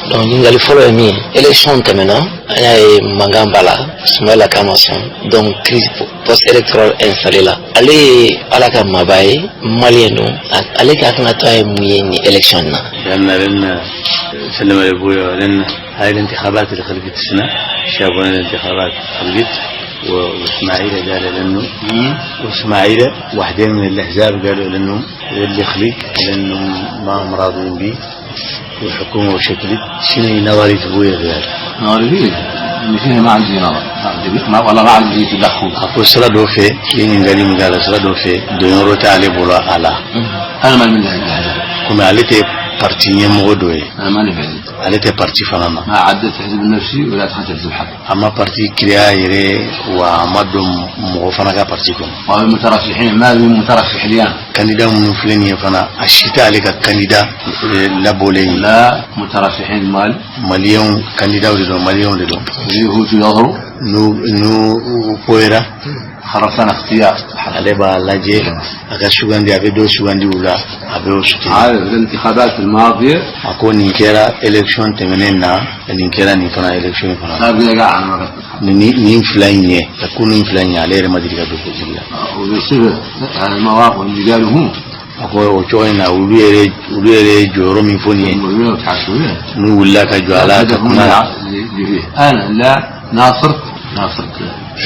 Donc ɲininkali fɔlɔ ye min ye, élection tɛmɛna, an y'a ye mankan b'a la, Sumayila k'a ma sɔn, donc crise post électorale installée la. Ale ye Ala ka maaba ye, malien don, ale ka hakilinata ye mun ye nin élection na? لأن سلم على ابويا، لأن هاي الانتخابات اللي خلقت السنة، شافونا الانتخابات خلقت واسماعيل قال لانه واسماعيل واحدين من الاحزاب قالوا لانه اللي خلق لانه ما هم راضيين به والحكومه وشكلت. شنو نظرية ابويا في هذا؟ نظرية فيها ما عندي نظر، ما والله ما عندي تدخل. A ko sira dɔ fɛ, i ye ɲininkali min k'a la, sira dɔ fɛ, donyɔrɔ t'ale bolo a la. انا ما من هذا. Komi ale tɛ parti ɲɛmɔgɔ dɔ ye. انا ماني في حزب. Ale tɛ parti fana na. ما عدلت حزب نفسي ولا دخلت حزب حد. A ma parti créer a yɛrɛ, wa a ma don mɔgɔ fana ka parti kɔnɔ. والمترشحين ما من مترشح اليوم. Candidat minnu filɛ nin ye fana, a si tɛ ale ka candidat labɔlen ye. لا مترشحين مال. Maliyɛnw candidat de don, maliyɛnw de don. اليهود يظهروا. N'u poyera, خرصنا اختيار. ale b'a lajɛ a ka sugandi, a bɛ dɔ sugandi u la, a bɛ o soutenir. عارف الانتخابات الماضية. A ko nin kɛra élection tɛmɛnen na, nin kɛra nin fana élection in fana na. لا قاع أنا. Nin fila in ɲɛ ka ko nin fila in ɲɛ, ale yɛrɛ ma deli ka don politique la. وبصفة على المواقف اللي قالوا هم. A ko o cogo in na, olu yɛrɛ ye jɔyɔrɔ min fɔ nin ye, n'u wulila ka jɔ a la ka kuma la, اللي فيه انا لا ناصرت ناصرت.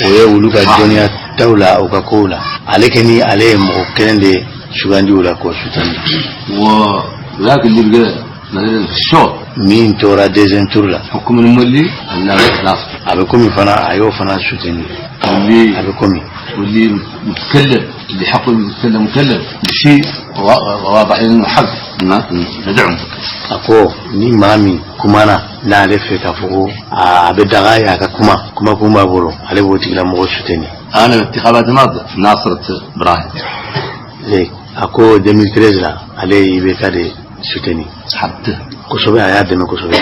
O ye olu ka dɔnniya taw la, u ka kow la. Ale kɛ ni ale ye mɔgɔ kelen de sugandi o la k'o soutenir. وذاك اللي بقى مثلا في الشوط Min tora deuxième tour la, حكم المولي انا ناصر. a bɛ komi fana a y'o fana soutenir. واللي A bɛ komi واللي متكلم، اللي حقه يتكلم مكلم بشيء واضح انه حق ندعمه. A ko ni maa min kumana n'ale fɛ k'a fɔ ko a bɛ daga ye a ka kuma, kuma kun b'a bolo, ale b'o tigilamɔgɔ soutenir. انا الانتخابات الماضيه ناصرت ابراهيم. A ko 2013 la, ale ye IBK de soutenir. حتى Kosɛbɛ, a y'a dɛmɛ kosɛbɛ.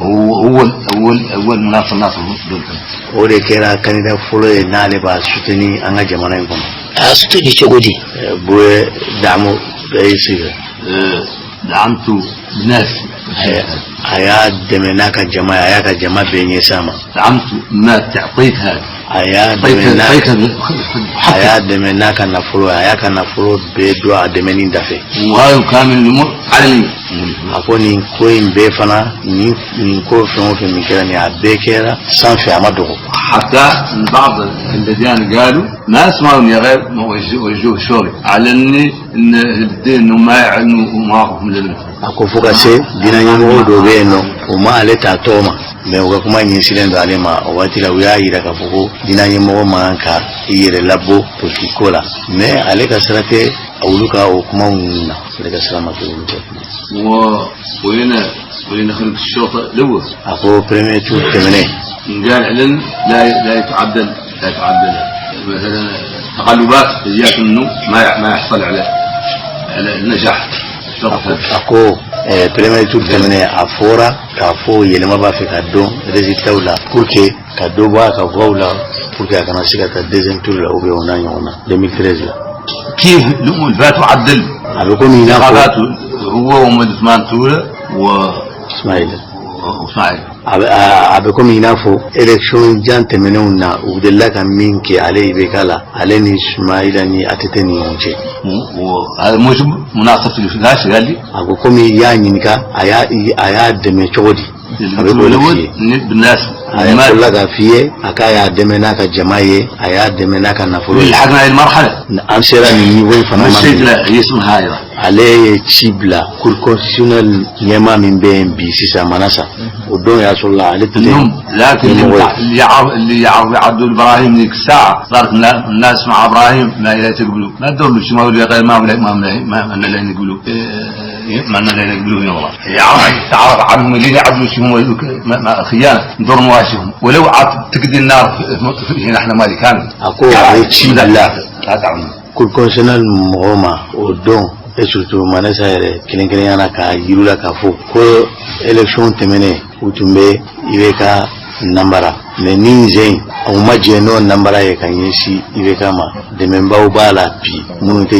هو هو اول اول مناصر ناصر دولته. O de kɛra candidat fɔlɔ ye n'ale b'a soutenir an ka jamana in kɔnɔ. A y'a soutenir cogo di? Buye damu bɛɛ y'i sigi. دعمته بناس. A y'a dɛmɛ n'a ka jama ye, a y'a ka jama bɛɛ ɲɛsin a ma. دعمته ما تعطيت هذا. A y'a dɛmɛ n'a a y'a dɛmɛ n'a ka nafolo ye, a y'a ka nafolo bɛɛ don a dɛmɛni dafɛ. وهذا كامل الامور علني. A ko nin ko in bɛɛ fana, nin ko fɛn o fɛn min kɛra nin, a bɛɛ kɛra sanfɛ, a ma dogo. حتى ان بعض الذين قالوا ما اسمعوا يا غير وجهوا شوري على اني ان الدين انه ما يعلنوا مواقف من البنت. A ko fo ka se diinɛ ɲɛmɔgɔw dɔw bɛ yen nɔ, o ma ale ta tɔgɔ ma, mais u ka kuma ɲɛsinnen don ale ma. O waati la, u y'a yira k'a fɔ ko diinɛ ɲɛmɔgɔ man kan ka i yɛrɛ labɔ politique ko la, mais ale ka sira tɛ olu ka o kumaw ninnu na, ale ka sira ma kɛ olu ka kuma. و ولينا خلق الشوط الاول. A ko premier tour tɛmɛnen, قال اعلن لا لا يتعدل لا يتعدل مثلا تقلبات اياك انه ما يحصل على النجاح الشوط الثاني. A ko premier tour tɛmɛnen, a fɔra k'a fɔ yɛlɛma b'a fɛ ka dɔn résultat la pour que ka dɔ bɔ a ka voix la, pour que a kana se ka taa deuxième tour la ou bien o n'a ɲɔgɔn na 2013 la. كيف الامور فاتوا عدل A bɛ komi i n'a fɔ انتخابات هو ومد عثمان توله و Ismaïla. واسماعيل. A bɛ komi i n'a fɔ élection jan tɛmɛnenw na, u delila ka min kɛ ale IBK la, ale ni Sumayila ni ATT ni ɲɔgɔn cɛ. وهذا موجب مناصرته اللي قال لي. A ko komi i y'a ɲininka a y'a dɛmɛ cogo di, a bɛ k'o de f'i ye. بالناس. A y'a bolila k'a f'i ye a k'a y'a dɛmɛ n'a ka jama ye, a y'a dɛmɛ n'a ka nafolo ye. لحقنا هذه المرحله. An sera nin niveau in fana ma. مشيت لا هي اسمها ايضا. Ale ye ci bila cour constitutionnelle ɲɛmaa min bɛ yen bi sisan, Manasa, o don y'a sɔrɔ la ale tun tɛ النوم لكن اللي, ɲɛmɔgɔ ye. اللي يعرف يعدوا ابراهيم ذيك الساعه صارت الناس مع ابراهيم ما لا تقبلوا ما تدور له ما ولا غير ما ما ما ما لا يقبلوا ما لا يقبلوا والله يعرف تعرف عنهم اللي يعدلوا شيء هم خيانه ندور مواشيهم ولو عاد تقدي النار في نحن مالي كامل. A ko a ye ci bila لا تعلم. cour constitutionnelle mɔgɔw ma o don, et surtout Manasa yɛrɛ kelen kelenya na, k'a yiru la k'a fɔ ko élection tɛmɛnen, u tun bɛ IBK nambara, mais ni zen u ma jɛ n'o nambara ye ka ɲɛsin IBK ma, dɛmɛbaw b'a la bi minnu tɛ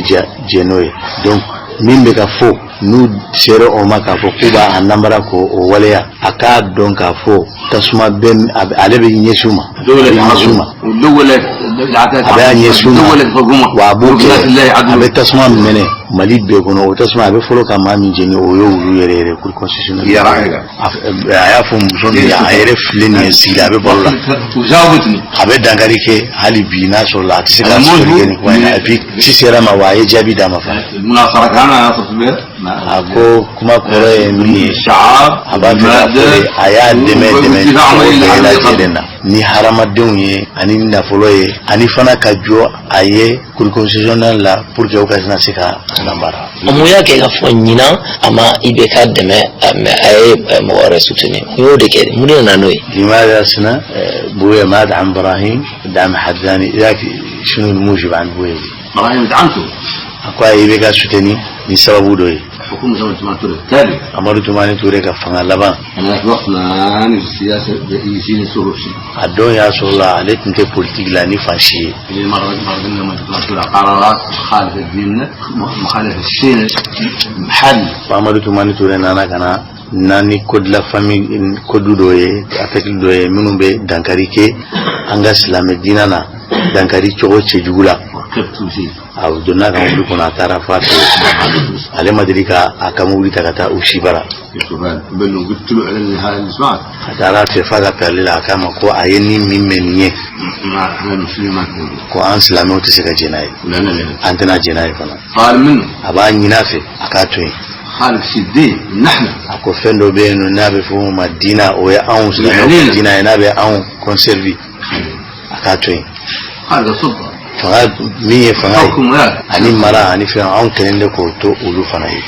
jɛ n'o ye. Donc min bɛ ka fɔ N'u sera o ma k'a fɔ k'u b'a namara k'o o waleya, a k'a dɔn k'a fɔ tasuma bɛ ale bɛ ɲɛsin u ma, a bɛ ɲɛsin u ma, a bɛ a ɲɛsin u ma, wa a b'o kɛ, a bɛ tasuma mɛnɛ Mali bɛɛ kɔnɔ. O tasuma a bɛ fɔlɔ ka maa min jeni, o ye olu yɛrɛ yɛrɛ, cour constitutionnelle. A y'a fɔ muso min ye, a yɛrɛ filɛ nin ye, sigi a bɛ balo la, a bɛ dankari kɛ hali bi n'a sɔrɔ la a tɛ se ka sɔsɔli kɛ nin kuma in na. Et puis ci sera ma, wa a ye jaabi d'a ma fana. A ko kuma kɔrɔ ye min ye, a b'a fɛ k'a fɔ de, a y'a dɛmɛ dɛmɛ cogo bɛɛ lajɛlen na, ni hadamadenw ye ani nafolo ye, ani fana ka jɔ a ye cour constitutionnelle la pour que o ka se ka namara. Mun y'a kɛ k'a fɔ ɲinan a ma IBK dɛmɛ, mais a ye mɔgɔ wɛrɛ soutenir? Mun y'o de kɛ? Mun de nana n'o ye? لماذا سنة بويا ما دعم ابراهيم، دعم حد ثاني؟ ذاك شنو الموجب عند بويا دي؟ ابراهيم دعمته. A ko a ye IBK soutenir ni sababu dɔ ye. حكومة tumani Ture التالي. Amadu Tumani Ture ka fanga laban. أنا في وقت ما في السياسة يجيني سوق شيء. A don y'a sɔrɔ la ale tun tɛ politique la ni fan si ye. اللي مرة مرة قلنا ما تطلع قرارات مخالفة ديننا، مخالفة الشيء محل. Amadu Tumani Ture nana ka na na ni code de la famille, code dɔ ye, article dɔ ye minnu bɛ dankari kɛ an ka silamɛ diinɛ na, dankari cogo cɛjugu la. ركبت وشيء. A donna ka mobili kɔnɔ, a taara f'a fɛ yen, ale ma deli ka a ka mobili ta ka taa u si bara. بل قلت له على النهاية اللي سمعت. A taara a fɛ f'a ka fɛ ale la, a k'a ma ko a ye ni min mɛn nin ye, ما احنا المسلمين ما ko an silamɛw tɛ se ka jɛn n'a ye, ولا لا an tɛna jɛn n'a ye fana. قال منه. A b'a ɲini a fɛ a k'a to yen. خالف شيء الدين نحن. A ko fɛn dɔ bɛ yen nɔ n'a bɛ fɔ o ma diina, o ye anw silamɛw ka diina ye, n'a bɛ anw conserver, a k'a to yen. خالف السلطة. Fanga min ye fanga ye حكم هذا ani mara ani fɛn, anw kelen de k'o to olu fana ye,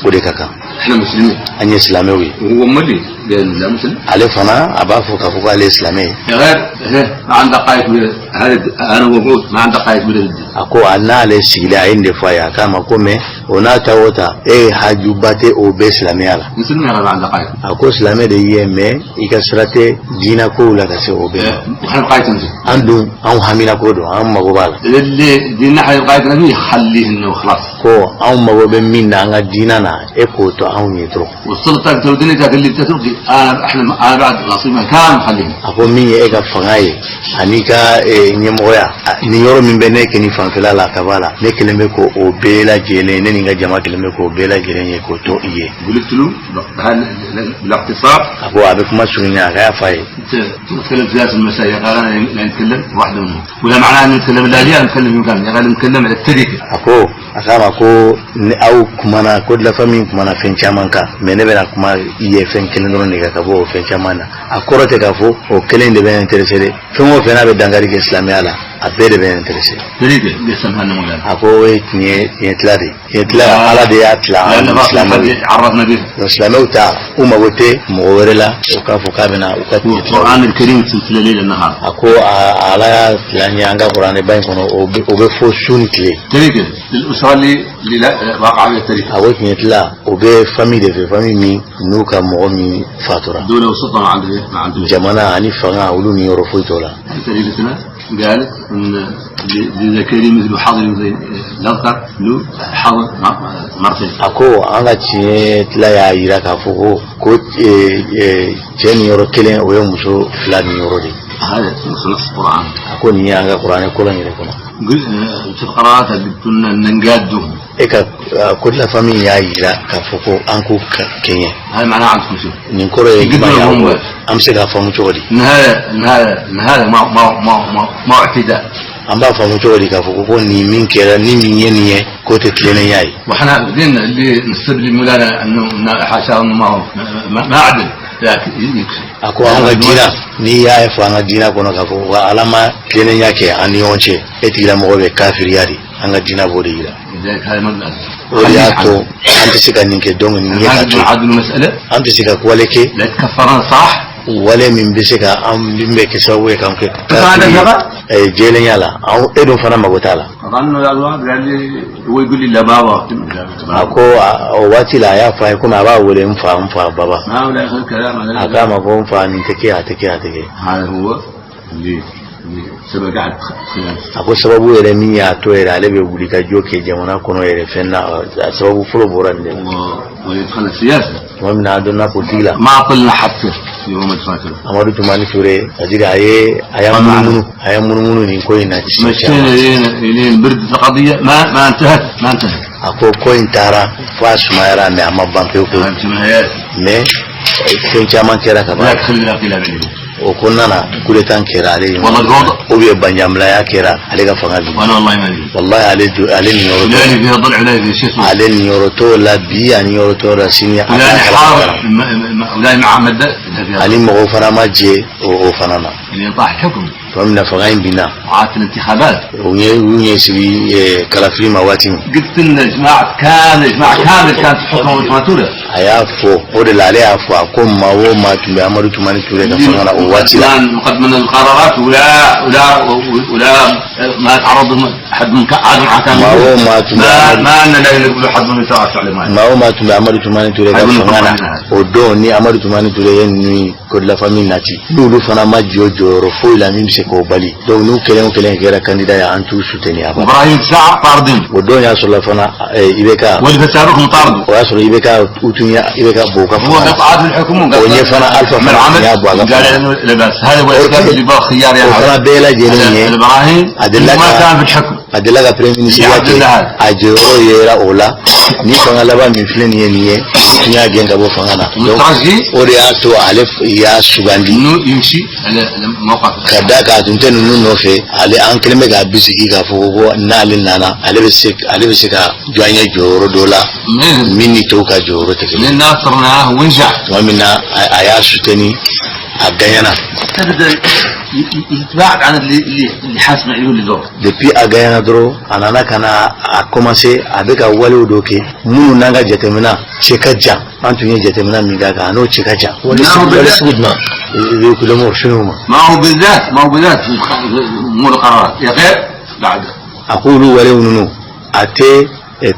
o de ka kan. احنا مسلمين. An ye silamɛw ye. وهو ملي قال لا مسلم. Ale fana a b'a fɔ k'a fɔ k'ale ye silamɛ ye. غير إيه، ما عنده قاية كبيرة هذا انا موجود ما عنده قاية كبيرة جدا. A ko a n'ale sigilen, a ye nin de fɔ a ye, a k'a ma ko mɛ o n'a ta o ta, e ye hajuba tɛ o bɛɛ silamɛya la. مسلم غير ما عنده قاية. A ko silamɛ de ye, mɛ i ka sira tɛ diinɛ kow la ka se o bɛɛ ma. وحنا بقايتنا فيه. An dun anw hamina ko don, an mago b'a la. اللي ديننا احنا بقايتنا فيه خليه انه خلاص. Ko anw mago bɛ min na an ka diinɛ na, e k'o to anw ye dɔrɔn. والسلطه انت ودنيتك اللي تتركي انا احنا انا بعد نصيبها كامل خليه. A ko min ye e ka fanga ye ani ka ɲɛmɔgɔya nin yɔrɔ min bɛ ne kɛ nin fanfɛla la ka b'a la, ne kelen bɛ k'o o bɛɛ lajɛlen, ne ni n ka jama kelen bɛ k'o bɛɛ lajɛlen ye k'o to i ye. قلت له بالاختصار. A ko a bɛ kuma surunya, a ka y'a f'a ye. انت تتكلم سياسه المسائل قال انا لا نتكلم واحده منهم ولا معناه ان نتكلم لا نتكلم في مكان قال نتكلم على التركه. A ko a k'a ma ko ni aw kumana ko de la famille kumana fɛn caman kan, mɛ ne bɛna kuma i ye fɛn kelen dɔrɔn de kan ka bɔ o fɛn caman na. A kɔrɔ tɛ k'a fɔ o kelen de bɛ intéressé dɛ, fɛn o fɛn n'a bɛ dankari kɛ silamɛya la, a bɛɛ de bɛ intéressé. تركه بيسمها لنا مولانا. A ko o ye tiɲɛ tiɲɛ tila de ye, tiɲɛ tila Ala de y'a tila لان an silamɛw ye. عرفنا به. Donc silamɛw ta, u mago tɛ mɔgɔ wɛrɛ la o k'a fɔ k'a bɛna u ka tiɲɛ tila. القران الكريم تتلى ليل نهار. A ko a Ala y'a tila an ye an ka kuranɛba in kɔnɔ, o bɛ fɔ su ni tile. تركه للاسره اللي لا واقع فيها التركه. A ko tiɲɛ tila o bɛ famille de fɛ, famille min n'u ka mɔgɔ min fatura. دوله وسلطه ما عندها ما عندها. Jamana ani fanga, olu ni yɔrɔ foyi t'o la. تركتنا قالت ان للذكر مثل حظ الاذكر له حظ مرتين. A ko an ka tiɲɛ tila y'a yira k'a fɔ ko cɛ ni yɔrɔ kelen, o ye muso fila ni yɔrɔ de ye. هذا نص القران. A ko nin ye an ka kuranɛ kɔlɔn yɛrɛ kɔnɔ. في القراءات قلت لنا ان نقادهم. E ka code de la famille y'a yira k'a fɔ ko an k'u kɛɲɛ. هذا معناه عندكم شيء. Nin kɔrɔ ye jumɛn ye? Aw an bɛ se k'a faamu cogo di? ان هذا ما اعتداء. An b'a faamu cogo di k'a fɔ ko nin min kɛra ni min ye nin ye, k'o tɛ tilennenya ye? وحنا بدينا اللي نسب لمولانا انه حاشا انه ما هو ما عدل لكن يكفي. A ko an ka diina, n'i y'a fɔ an ka diina kɔnɔ k'a fɔ ko Ala ma tilennenya kɛ an ni ɲɔgɔn cɛ, e tigilamɔgɔ bɛ kafiriya de, an ka diina b'o de yira. لذلك هذا مبدا. O de y'a to an tɛ se ka nin kɛ, donc nin ye ka to هذا عدل المساله. An tɛ se ka wale kɛ لا تكفران صح. wale min bɛ se ka an min bɛ kɛ sababu ye k'an kɛ kafiri ye jɛlenya la, an e dun fana mago t'a la. اظن قال لي هو يقول لي لا بابا. A ko o waati la a y'a fɔ a ye komi a b'a wele n fa, n fa, baba. ما هو لا ياخذ كلام. A k'a ma ko n fa, nin tɛ kɛ, a tɛ kɛ, a tɛ kɛ. هذا هو اللي سبب قاعد A ko sababu yɛrɛ min y'a to yɛrɛ ale bɛ wuli ka jɔ kɛ jamana kɔnɔ yɛrɛ, fɛn na, a sababu fɔlɔ bɔra nin de la. ويدخل السياسه. Tuma min na a donna politiki la, ما قلنا حتى في يوم الفاتح. Amadu Tumani Ture, c'est à dire a y'a munumunu, a y'a munumunu nin ko in na siɲɛ مشينا caman. لين بردت القضيه، ما انتهت، ما انتهت. A ko ko in taara fo a sumayara, mais a ma ban pewu pewu. انتهت. Mais fɛn caman kɛra ka لا ban. تخلي الانقلاب عليه. O kɔnɔna na, coup d'état kɛra ale ye والله الوضع. ou bien banjamilaya kɛra ale ka fanga bin. وانا والله ما ادري. Wallahi, ale niyɔrɔ لا t'o لي فيها ضلع ولا في شيء اسمه. ale niyɔrɔ t'o la bi, a niyɔrɔ t'o la sini, a ولا t'a لي kalama. حاضر ولا مع مدة لا فيها. Ani mɔgɔw fana ma jɛ o fana na. اللي طاح الحكم. Tuma min na fanga in binna, وعادت الانتخابات. u ɲɛ sigi kalafili ma waati min, قلت لنا جماعة كامل، جماعة كامل كانت الحكم وتماتولة. a y'a fɔ o de la, ale y'a fɔ, a ko maa o maa tun bɛ Amadu Tumani Ture ka fanga la o waati la, الآن مقدم القرارات ولا ما تعرض حد من عاد مع كان maa o maa tun bɛ ما Amadu ما لنا لا يقولوا حد من يتعرف على ما maa o maa tun bɛ Amadu Tumani Ture ka fanga na o don, ni Amadu Tumani Ture ye ninnu code de la famille nati, n'olu fana ma jɔ jɔyɔrɔ foyi la min bɛ se k'o bali, donc n'u kelen o kelen kɛra candidat ye, an t'u soutenir a ban. وابراهيم ساعة طاردين. O don y'a sɔrɔ la fana IBK واللي في السابق مطارده. o y'a sɔrɔ IBK, u tun ye IBK bɔ u ka هو fanga la. قطع عاد الحكم. O ɲɛ fana Alpha من fana عمل y'a bɔ a ka قال fanga la. انه لباس هذا هو الاسباب اللي بقى خيار O يا fana bɛɛ lajɛlen ye ابراهيم a delila ما ka كان في الحكم. a delila ka premier ministre ya kɛ, a jɔyɔrɔ yera o la. Ni fanga laban min filɛ nin ye, nin ye tun y'a gɛn ka bɔ fanga na, donc مترجي o de y'a to ale y'a sugandi انه يمشي على على موقف. ka da kan a tun tɛ ninnu nɔfɛ. Ale, an kɛlen bɛ k'a bisigi k'a fɔ ko n'ale nana, ale bɛ se ka jɔ an ye jɔyɔrɔ dɔ la من min ni tɔw ka jɔyɔrɔ tɛ kelen. من ناصرناه ونجح. Tuma min na a y'a soutenir, a gagnana. تبدا يتباعد عن اللي حاسب عيون اللي دور. Depuis a gagnana dɔrɔn, a nana ka na a commencer, a bɛ ka walew dɔ kɛ minnu n'an ka jateminɛ cɛ ka jan. An tun ye jateminɛ min k'a kan, a n'o cɛ ka jan. Wale sugu jumɛn? I bɛ kulɔmɔ finiw ma. ما هو بالذات، ما هو بالذات في امور القرارات يا غير بعد. A ko olu walew ninnu, a tɛ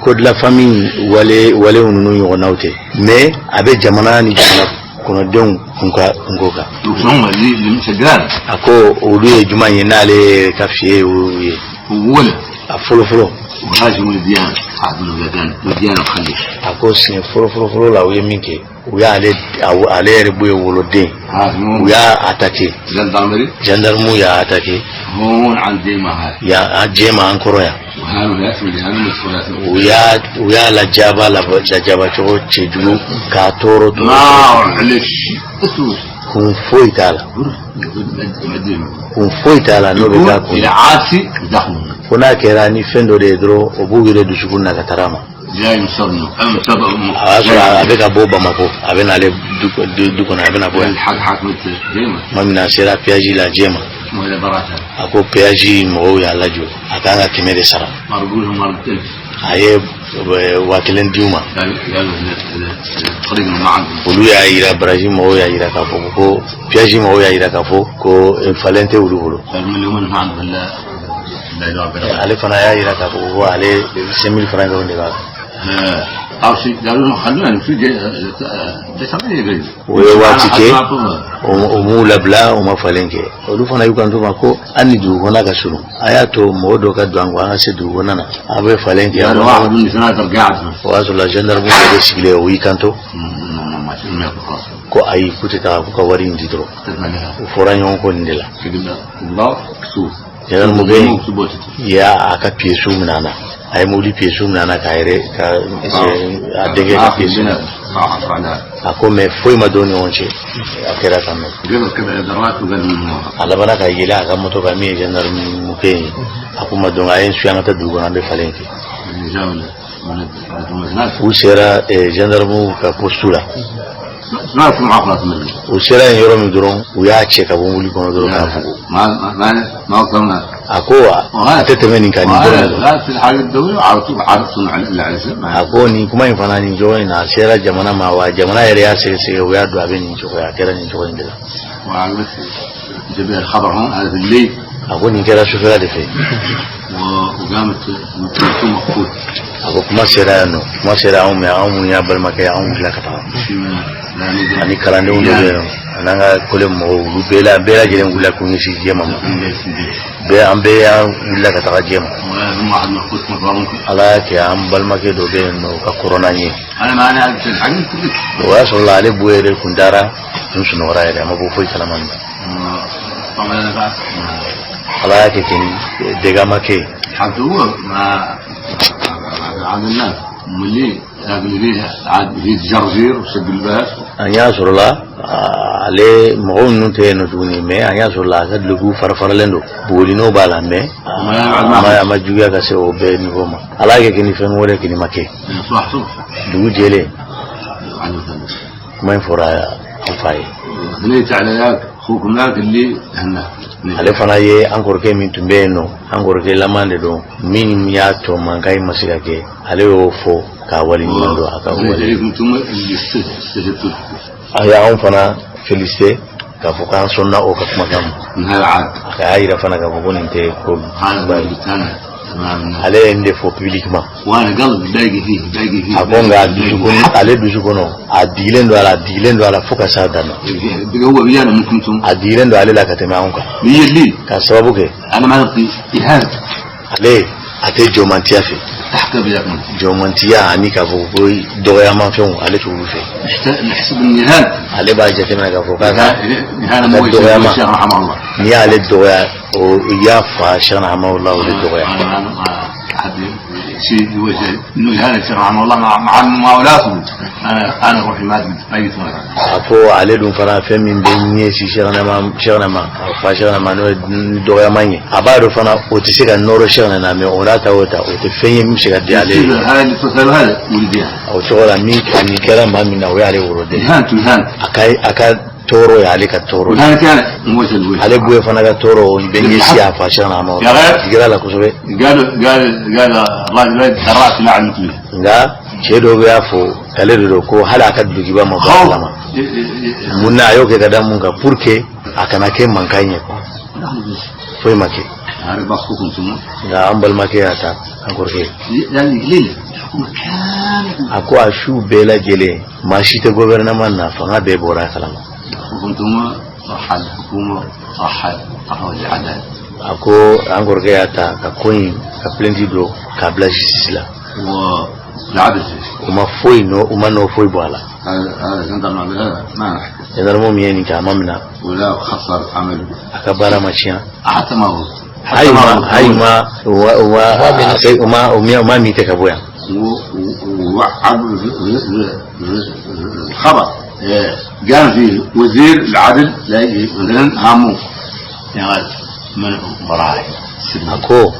code de la famille walew ninnu ɲɔgɔnnaw tɛ, mais a bɛ jamana ni jamana kɔnɔdenw kunka kunko kan. هم اللي مسجلان. A ko olu ye jumɛn ye n'ale ka fiye ye olu ye? ولا A fɔlɔ fɔlɔ, وهاجموا الديانه، عادوا الوديان وديانه وخلي. a ko siɲɛ fɔlɔ fɔlɔ fɔlɔ la, u ye min kɛ, u y'ale ale yɛrɛ bɔ ye woloden, هاجموا u y'a attaqué. gendarmerie. Gendarme y'a attaqué. هون عند ديما هاي. Yan an jɛma an kɔrɔ yan. وهانوا ناس وديانه مسؤولات. U y'a lajaba lajaba cogo cɛjugu k'a tɔɔrɔ ما tɔɔrɔ. عليش اسوس. Kun foyi t'a la, kun foyi t'a la n'o bɛ k'a kun. الى عاسي دخلوا. Fo n'a kɛra ni fɛn dɔ de ye dɔrɔn, o b'u yɛrɛ dusukun na ka taga ma. جاي مصرنا A y'a sɔrɔ a bɛ ka bɔ Bamakɔ, a bɛ n'ale du kɔnɔ, a bɛ na bɔ yan. الحق حاكمة ديما. Tuma min na a sera péage la jɛma, ولا براتها. a ko péage mɔgɔw y'a lajɔ, a kan ka 100 de sara. مرقوا لهم مرة ألف. A ye 1000 d'u ma. قالوا الطريق ما عندهم. Olu y'a yira, barrage mɔgɔw y'a yira k'a fɔ ko, péage mɔgɔw y'a yira k'a fɔ ko falen tɛ olu bolo. قالوا من يوم ما عندهم الا لا يدور. Ale fana y'a yira k'a fɔ ko ale 5000 francs dɔrɔn de b'a kan. أو شيء قالوا لهم خلونا نمشي جيش. O ye waati kɛ, o m'u labila, o ma falen kɛ. Olu fana y'u kanto ma ko hali ni dugu kɔnɔ ka surun, a y'a to mɔgɔ dɔ ka don an kɔ, an ka se dugu kɔnɔ na, an bɛ falen kɛ. قالوا واحد من سناتر قاعد. O y'a sɔrɔ la gendarme dɔ bɛ sigilen, o y'i kanto ko ayi, k'u tɛ taga, k'u ka wari in di dɔrɔn. U fɔra ɲɔgɔn kɔ nin de la. Gendarme bɛ y'a a ka pièces minɛ a na, a ye mobili pièces minɛ a na k'a yɛrɛ ka a denkɛ ka pièces minɛ. A ko mais foyi ma don ni ɲɔgɔn cɛ, a kɛra tan nɔ. A labanna ka yɛlɛ a ka moto kan, min ye gendarme kɛ ye, a ko ma donc a ye n suit, an ka taa dugu kɔnɔ, an bɛ falen kɛ. U sera gendarme ka poste la, u sera yen yɔrɔ min dɔrɔn, u y'a cɛ ka bɔ mobili kɔnɔ dɔrɔn k'a fugo. A ko a tɛ tɛmɛ nin kan nin dɔrɔn. A ko nin kuma in fana, nin cogo in na, a sera jamana ma wa, jamana yɛrɛ y'a sɛgɛsɛgɛ, u y'a dɔn a bɛ nin cogo, a kɛra nin cogo in de la. A ko nin kɛra sufɛla de fɛ. A ko kuma sera yan nɔ, kuma sera anw mɛ, anw minnu y'a balimakɛ ye, anw wulila ka taga ani kalandenw dɔ bɛ yen nɔ. An'an ka kole mɔgɔw, olu bɛɛ lajɛlen wulila k'u ɲɛsin Jɛma ma. Bɛɛ, an bɛɛ y'an wulila ka taga Jɛma. ولازم واحد من اخوتنا ممكن. Ala y'a kɛ, an balimakɛ dɔ bɛ yen nɔ, o ka kɔrɔ n'an ye. انا ما انا الحقيقه كنت O y'a sɔrɔ la ale bo yɛrɛ kun dara, n sunɔgɔra yɛrɛ, a ma bɔ foyi kalama nin. طبعا انا بعد Ala y'a kɛ ten, dégâts ma kɛ yen. حتى هو ما عاد الناس ملي اللي فيه عاد فيه جرجير وسق الباس. An y'a sɔrɔ la ale mɔgɔw ninnu tɛ yen nɔ tuguni, mais an y'a sɔrɔ la a ka dulokiw fara faralen don, bugɔlinɛw b'a la, mais a ma juguya ka se o bɛɛ niveau ma. Ala y'a kɛ ni fɛn wɛrɛ kini ma kɛ. صباح صبح. Dugu jɛlen, على مثلا kuma in fɔra an fa ye. ثنيت على ذاك اخوكم ذاك اللي هنا. Ale fana ye an kɔrɔkɛ min tun bɛ yen nɔ, an kɔrɔkɛ laman de don, min y'a to mankan in ma se ka kɛ, ale y'o fɔ k'a waleɲuman dɔn a ka ثنيت wale. عليكم انتم اللي استجبتوا. A y'anw fana félicité k'a fɔ k'an sɔnna o ka kumakan ma. من هذا عاد. A y'a yira fana k'a fɔ ko nin tɛ ko هذا ba اللي ye. قلت انا تمام الناس. Ale ye nin de fɔ publiquement. وانا قلبي باقي فيه باقي فيه. A ko nka a dusukun, ale dusu kɔnɔ, a digilen don a la, a digilen don a la fo ka s'a dan na. بقى هو بيانا منكم انتم. A digilen don ale la ka tɛmɛ anw kan. هي اللي K'a sababu kɛ انا ما نعطي اهانه. ale a tɛ jɔnmantiya fɛ. تحت بياكم. Jɔnmantiya ani k'a fɔ ko dɔgɔyamafɛnw, ale t'olu fɛ. نحسب ان اهانه Ale b'a jateminɛ k'a fɔ k'a ka اهانه مو dɔgɔyama. الشيخ رحمه الله. N'i y'ale dɔgɔya, o i y'a fa Cheikh Hamawula o de dɔgɔya. انا ما احد شيء يوجه انه اهانه الشيخ رحمه الله مع مولاته، انا روحي ما قلت. A ko ale dun fana, fɛn min bɛ ɲɛsin Cheikhna ma, Cheikhna ma, a fa Cheikhna ma, n'o ye dɔgɔyama ye, a b'a dɔn fana o tɛ se ka nɔrɔ Cheikhna na, mais o n'a ta o ta, o tɛ fɛn ye min bɛ se ka di ale ye. هذا اللي تصل هذا ولديها. O tɔgɔ la, min a nin kɛra maa min na, o y'ale woroden. اهانته اهانته. A ka tɔɔrɔ ye ale ka tɔɔrɔ ye. اهانتي انا موجه الوجه. Ale buye fana ka tɔɔrɔ, o bɛ ɲɛsin a fa Cheikhna ma. Ya ghayr. Digira la kosɛbɛ. قالوا قال قال الراجل الراس ما عندك فيه. Nka cɛ dɔw bɛ y'a fɔ k'ale de don, ko hali a ka dulokiba ma bɔ a خوف. kalama. Mun na a y'o kɛ? Ka da mun kan? Pour que a kana kɛ mankan ye quoi. Foyi ma kɛ. هذا بخوكم انتم. Nka an balimakɛ y'a ta, an kɔrɔkɛ. يعني ليله الحكومه كامله. A ko a su bɛɛ lajɛlen, maa si tɛ gouvernement na, fanga bɛɛ bɔra a kalama. اخوكم انتم صح الحكومه صح صح العداله. A ko an kɔrɔkɛ y'a ta ka ko in ka plainte don k'a bila justice la. والعدل. U ma foyi nɔ, u ma nɔ foyi bɔ a la. هذا هذا جندرم هذا ما نحكي. Gendarme min ye nin kɛ, a ma minɛ. ولا خسر عمله. A ka baara ma tiɲɛ. حتى ما هو Hali حتى ma ما hali هو ma u ma min tɛ ka bɔ yan. ووعب الخبر إيه، قام فيه وزير العدل لا مثلا هامو يعني منعوا مراحل. A ko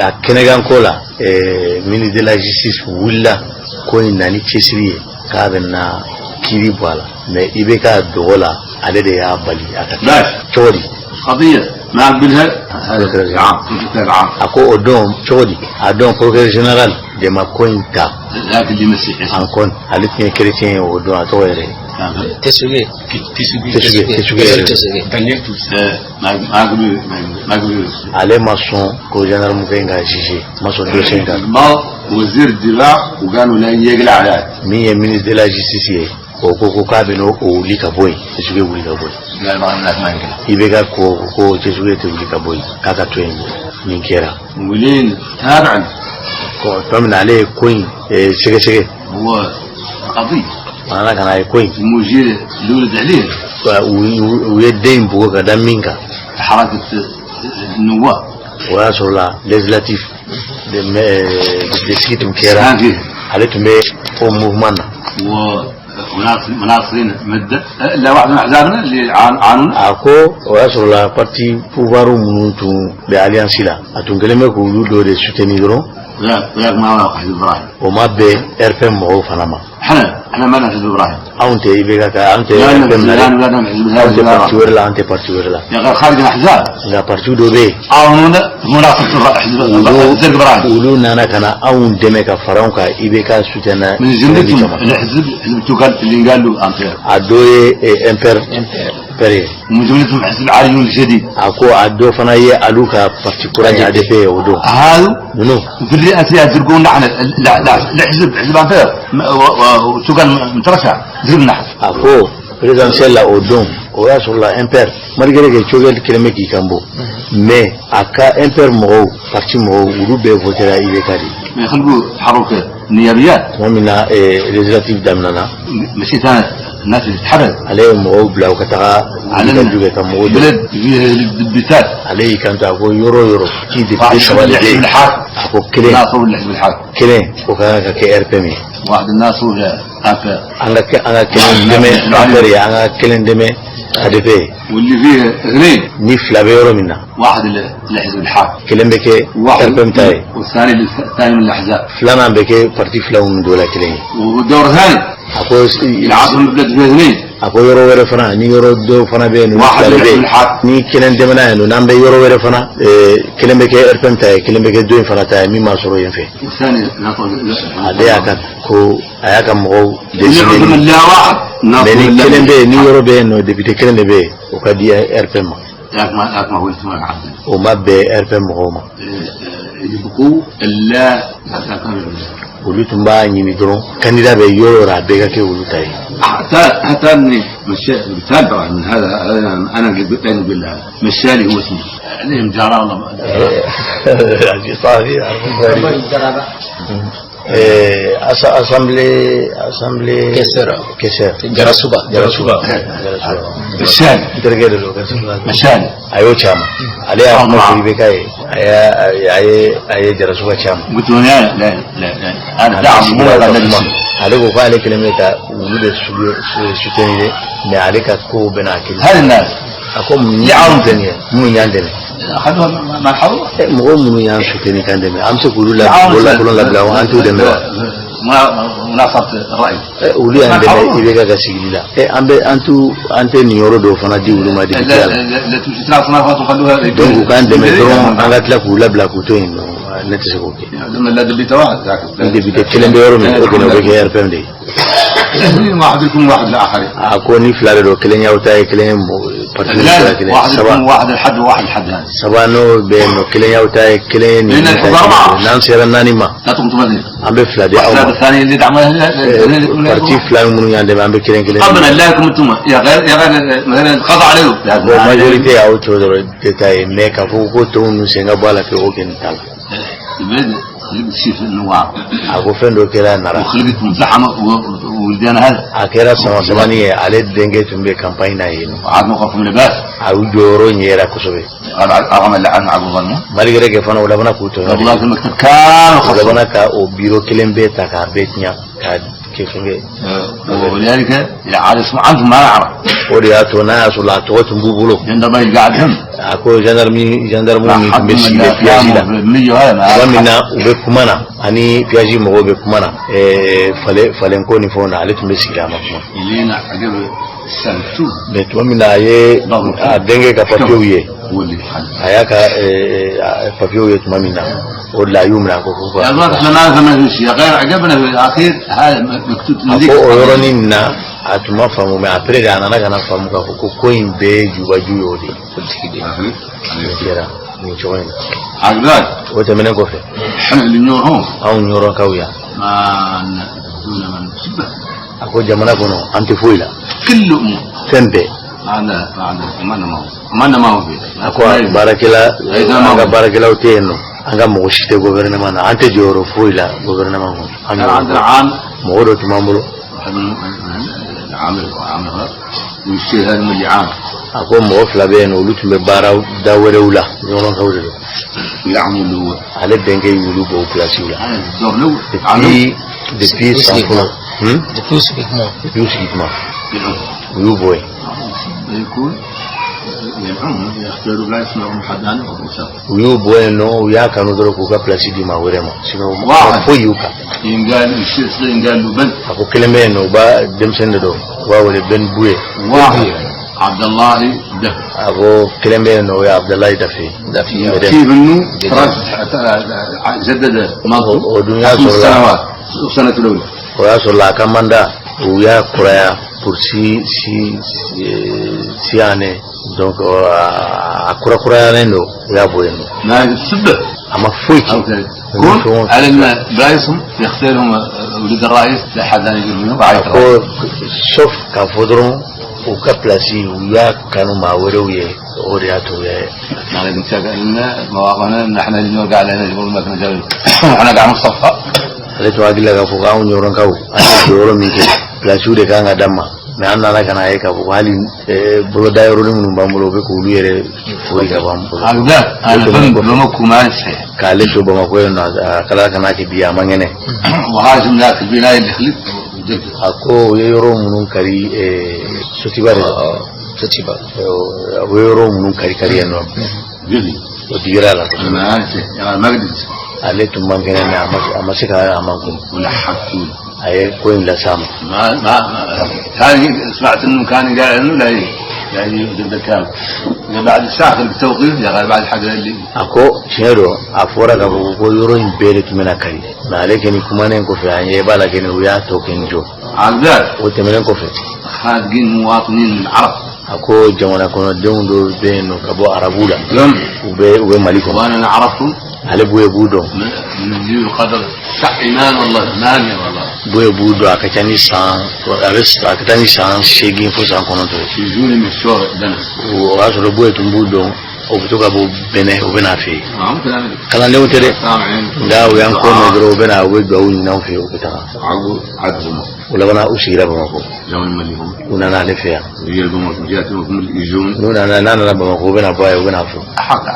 a kɛnɛkan ko la, ministre de la justice wulila ko in na ni cɛsiri ye k'a bɛ na kiiri bɔ a la, mais i bɛ ka dogo la, ale de y'a bali a ka باش cogo di? قضية ما قبلها هذا العام العام. A ko o don cogo di? A don procureur général de ma ko in ta ذاك اللي مسيحي. en compte. Ale tun ye chrétien ye o don, a tɔgɔ yɛrɛ Tessuge. Tessuge, Tessuge yɛrɛ. Tessuge. ما ما قبل ما قبل. Ale ma sɔn ko gendarme kɛ in ka juger, ma sɔn dossier in kan. ما وزير الدفاع وقالوا لا يقلع عليه. Min ye ministre de la justice ye, o ko k'a bɛ n'o o wuli ka bɔ yen, Tessuge wuli ka bɔ yen. قال ما الناس ما يقلع. I bɛ ka ko Tessuge tɛ wuli ka bɔ yen, k'a ka to yen. Nin kɛra ولين تابعا. ko tuma min na ale ye ko in sɛgɛsɛgɛ. هو قضية. A nana ka na ye ko in المجير اللي ولد عليه. u ye den in bugɔ ka da min kan. حركة النواب. O y'a sɔrɔ la législatif de sigi tun kɛra. كان فيه. Ale tun bɛ o mouvement na. وناصرين مدة لا واحد من احزابنا اللي عانونا. A ko o y'a sɔrɔ la parti pouvoir minnu tun bɛ alliance la, a tun kɛlen bɛ k'olu dɔ de soutenir dɔrɔn. وياك ما وافق حزب ابراهيم. O ma bɛn RPM mɔgɔw fana ma. احنا ما لنا حزب ابراهيم. Anw tɛ IBK ka, anw tɛ لا لنا RPM حزب na لا dɛ. لنا حزب Anw tɛ لا parti wɛrɛ la, an tɛ parti wɛrɛ la. يا غير خارج الاحزاب. Nka parti dɔ bɛ yen. عاونونا في مناصرة حزب الزرق ابراهيم. Olu nana ka na anw dɛmɛ ka fara anw kan IBK soutien na. من جملتهم الحزب حزب توكل اللي قال له امبير. A dɔ ye MPR MPR ye. ومن جملتهم حزب العالمي الجديد. A ko a dɔ fana ye alu ka parti kura ye, ADP ye o don. هذا Ninnu في الرئاسيات زرقونا احنا الحزب حزب امبير وتوكل مترشح زرقنا. A ko Présidentielle la o don, o y'a sɔrɔ la MPR, malgré que Choguel kelen bɛ k'i kan bɔ, mais a ka MPR mɔgɔw, parti mɔgɔw, olu bɛɛ votera IBK de. ما يخلقوا تحرك النيابيات. Tuma min na législative daminɛna, مشيت انا الناس اللي تتحرك. Ale ye mɔgɔw bila u ka taga wulikajɔ kɛ ka mɔgɔw dɛmɛ. بلد فيها الدبيتات. Ale y'i kanto, a ko yɔrɔ o yɔrɔ k'i député واحد saba de bɛ الحزب yen, الحاكم. a ko kelen ناصر الحزب الحاكم. kelen, o ka kan ka kɛ RPM ye. واحد الناس هو APR. An ka kɛ an ka kelen dɛmɛ APR ye, an ka kelen dɛmɛ ADP ye. واللي فيه اثنين. Ni fila bɛ yɔrɔ min na, واحد الحزب الحاكم. kelen bɛ kɛ واحد RPM ta ye, والثاني الثاني من الاحزاب. filanan bɛ kɛ parti fila minnu dɔ la kelen ye. والدور الثاني. A ko العاصمه البلد فيها اثنين. a ko yɔrɔ wɛrɛ fana, ni yɔrɔ dɔw fana bɛ yen nɔ, ni Wa fila de bɛ yen, hadu al-haq. Ni kelen dɛmɛna yen nɔ, n'an bɛ yɔrɔ wɛrɛ fana, kelen bɛ kɛ RPM ta ye, kelen bɛ kɛ dɔ in fana ta ye min m'a sɔrɔ yen fɛ. والثاني ناصر. Ale y'a ka ko a y'a ka mɔgɔw اللي décider. عندهم لا واحد Mais ناصر. ni kelen bɛ yen, ni yɔrɔ bɛ yen nɔ, député kelen de bɛ yen, o ka di RPM ma. ذاك ما ذاك ما هو اسمه عبد O ma bɛn RPM mɔgɔw ma. يبقوا لا ذاك ما Olu tun b'a ɲini dɔrɔn, candidat bɛ yɔrɔ o yɔrɔ, a bɛɛ ka kɛ olu ta ye. حتى اني مشى مثال من هذا هذا انا بين بالله مشالي هو اسمه عليهم جرى والله. Assemblée Caissière. Caissière. Jarasuba. Jarasuba. مشالي. N terikɛ de don, Jarasuba. مشالي. A y'o ci a ma, ale y'a kuma fɔ IBK ye, a y'a a ye a ye Jarasuba ci a ma. قلت له لا لا لا لا انا Ale دعم sigira مو ka هذا kuma, ale ko k'ale kelen bɛ ka olu de soutenir dɛ, mais ale ka kow bɛna kɛ. هذا الناس. A ko mun y'anw dɛmɛ, minnu y'an dɛmɛ. اخذوها مع الحضور. Mɔgɔ minnu y'an soutenir k'an dɛmɛ, an bɛ se k'olu la bololankolon labila wa? An t'u dɛmɛ wa? مناصرة الرأي. Olu y'an dɛmɛ IBK ka sigili la, an bɛ an t'u an tɛ nin yɔrɔ dɔw fana di olu ma لا député la. لا تمشي تناصر وخلوها. Donc u k'an dɛmɛ dɔrɔn, an ka tila k'u labila k'u to yen nɔ, ne tɛ se k'o kɛ. لا دبيت واحد ذاك. Ni député kelen bɛ yɔrɔ min, o kɔni o bɛ kɛ RPM de ye. اثنين واحد يكون واحد الاخر. A ko ni fila de don, kelen y'aw ta ye, kelen ye mɔgɔ parti لا fila لا kelen واحد saba يكون واحد الحد وواحد الحد هذا. Saba n'o bɛ yen nɔ, kelen y'aw ta ye, kelen ye nin Ni ta ye. arba'a. N'an sera naani ma, لا تقوم تمثل. an bɛ fila di aw الأحزاب ma. الثانية اللي دعمها. Parti fila minnu y'an dɛmɛ, an bɛ kelen kelen di. قبل لا يكون انتم يا غير يا غير مثلا القضاء عليهم. Bon, majorité y'aw to dɔrɔn tɛ taa ye, mais k'a fɔ ko tɔw ninnu sen ka bɔ a la pewu, o kɔni t'a la. البلد خلقت شيء في النوار. A ko fɛn dɔ kɛra Nara. وخلقت مزحمة ولدينا هذا. A kɛra sama samani ye, ale denkɛ tun bɛ campagne na yen nɔ. وعاد موقفهم لباس. A y'u jɔyɔrɔ ɲɛra kosɛbɛ. رغم اللي عن عبد الظلمة. Malgré que fana u labanna k'u tɔɲɔ والله de. في المكتب كامل U خصم. labanna ka o biro kelen bɛɛ ta k'a bɛɛ tiɲɛ k'a kɛ fɛnkɛ. ولذلك عاد اسمه عندهم ما نعرف. O de y'a to n'a y'a sɔrɔ a tɔgɔ tun b'u bolo. عندما قاعدهم. A ko gendarme min tun bɛ sigilen péage la, tuma min na u bɛ kuma na ani péage mɔgɔw bɛ kuma na, falen falenko ni fɛnw na, ale tun bɛ sigilen, a ma kuma. إلينا عقب السنة شو. Mais tuma min na a ye a denkɛ ka papiyew ye, هو اللي حل. a y'a ka papiyew ye tuma min na, o de la a y'u minɛ, a ko ko يا زلمة احنا ما فهمنا شيء غير عقبنا في الاخير هذا مكتوب. A ko o yɔrɔnin na a tun ma faamu, mais après de a nana ka na faamu k'a fɔ ko ko in bɛɛ ye jubaju ye, o de ye politiki de ye, nin kɛra nin cogo in na. عقب ذلك. O tɛmɛnen kɔfɛ, احنا اللي نيور هون. anw ɲɔrɔnkaw yan, ما دون من شبه. A ko jamana kɔnɔ an tɛ foyi la. كل امور. Fɛn bɛɛ. ما عندنا ما عندنا ما عندنا ما هو ما عندنا ما هو فيه. A ko a baarakɛla, an ka baarakɛlaw tɛ yen nɔ, an ka mɔgɔ si tɛ gouvernement na, an tɛ jɔyɔrɔ foyi la gouvernement kɔnɔ an كان ɲɔrɔnkaw. عندنا عام. Mɔgɔ dɔ tun b'an bolo. واحد من عامل وعامل والشيء هذا من اللي عام. A ko mɔgɔ fila bɛ yen nɔ, olu tun bɛ baara da wɛrɛw la, ɲɔgɔnkaw de don. يعمل اللي هو. Ale bɛnkɛ y'olu bɔ o pilasiw la. هذا الدور الاول عامل. Depuis san fɔlɔ. Depuis u sigi kuma. Depuis u sigi kuma, u y'u bɔ yen. يكون ينعم يختاروا لا يسمعون حد عنه وسام. U y'u bɔ yen nɔ, u y'a kanu dɔrɔn k'u ka pilasi di maa wɛrɛ ma, sinon Wa- ma foyi y'u kan. ينقال الشيء صغير ينقال له بنت. A ko kelen bɛ yen nɔ, u b'a denmisɛnnin de don, u b'a wele Ben Buye. واحد عبد الله ده. A ko kelen bɛ yen nɔ, o ye Abudulayi Dafe. Dafe. Bɛdɛ. كيف انه جدد ماضي ودنيا خمس صغيرة. سنوات سنة الأولى. O y'a sɔrɔ la a ka mandat u y'a kuraya pour six années, donc a kurakurayalen don, u y'a bɔ yen nɔ. ما سبه. A ma foyi kɛ. أو كذا كون على ان برايسهم يختارهم ولد الرئيس لا حد ثاني يقول منهم A رعاية ko الرئيس. sauf k'a fɔ dɔrɔn U ka place u y'a kanu maa wɛrɛw ye, o de y'a to u ye. يعني نتفق مواقفنا نحن اللي نوقع علينا جبر ما كنا جاوب احنا قاعد نصفى. Ale tun hakili la k'a fɔ k'anw ɲɔrɔnkaw, an ye jɔyɔrɔ min kɛ, pilasiw de kan ka d'an ma, mais an nana ka na ye k'a fɔ ko hali boloda yɔrɔnin minnu b'an bolo, u bɛ k'olu yɛrɛ fori ka bɔ an bolo. هكذا انا فهمت بمكو ما صحيح. K'ale to Bamakɔ yen nɔ, a kala ka n'a kɛ bi, a man kɛnɛ. وهاجم ذاك البنايه اللي خلت. A ko u ye yɔrɔ minnu kari Sotiba de la. Sotiba. U ye yɔrɔ minnu kari kari yen nɔ. جدي. O digira la. ما يعني ما قدرت. Ale tun man kɛnɛ, mais a ma se ka a man kun. ولحقت. A ye ko in las'a ma. ما ما ما- ثاني سمعت انه كان قال انه لا لا يقدر كان بعد الساعه في التوقيف يا غير بعد الحاجه اللي. A ko tiɲɛ don, a fɔra k'a fɔ ko yɔrɔ in bɛɛ de tun bɛna kari, mais ale kɛni kumanen kɔfɛ, an ɲɛ b'a la kɛni u y'a tɔ kɛ jɔ. عقدات. O tɛmɛnen kɔfɛ, خارجين مواطنين العرب. a ko jamana kɔnɔdenw dɔw bɛ yen nɔ ka bɔ arabu la, يوم u bɛ Mali kɔnɔ. وانا اعرفهم. Ale Buye b'u dɔn. من اللي قدر تسع ايمان والله ثمانيه والله. Buye b'u dɔn, a ka ca ni san, a bɛ a ka taa ni san 8 fo san 9 ye. يجوني من الشورى بنا. O y'a sɔrɔ Buye tun b'u dɔn, o bɛ to ka bɔ Bɛnɛ, o bɛ n'a fɛ yen. ما ممكن أنا Kalandenw tɛ dɛ, سامعين. nka u y'an kɔ mɛn dɔrɔn, u bɛ na, u bɛ duwawu ɲini anw fɛ yen, u bɛ taga. عقبوا عدهم. O labanna, u sigira Bamakɔ. جاوا المليون. U nana ale fɛ yan. هي القمر جاتهم يجون. N'u nana, n'a nana Bamakɔ, u bɛna bɔ a ye, u bɛna fɔ. حق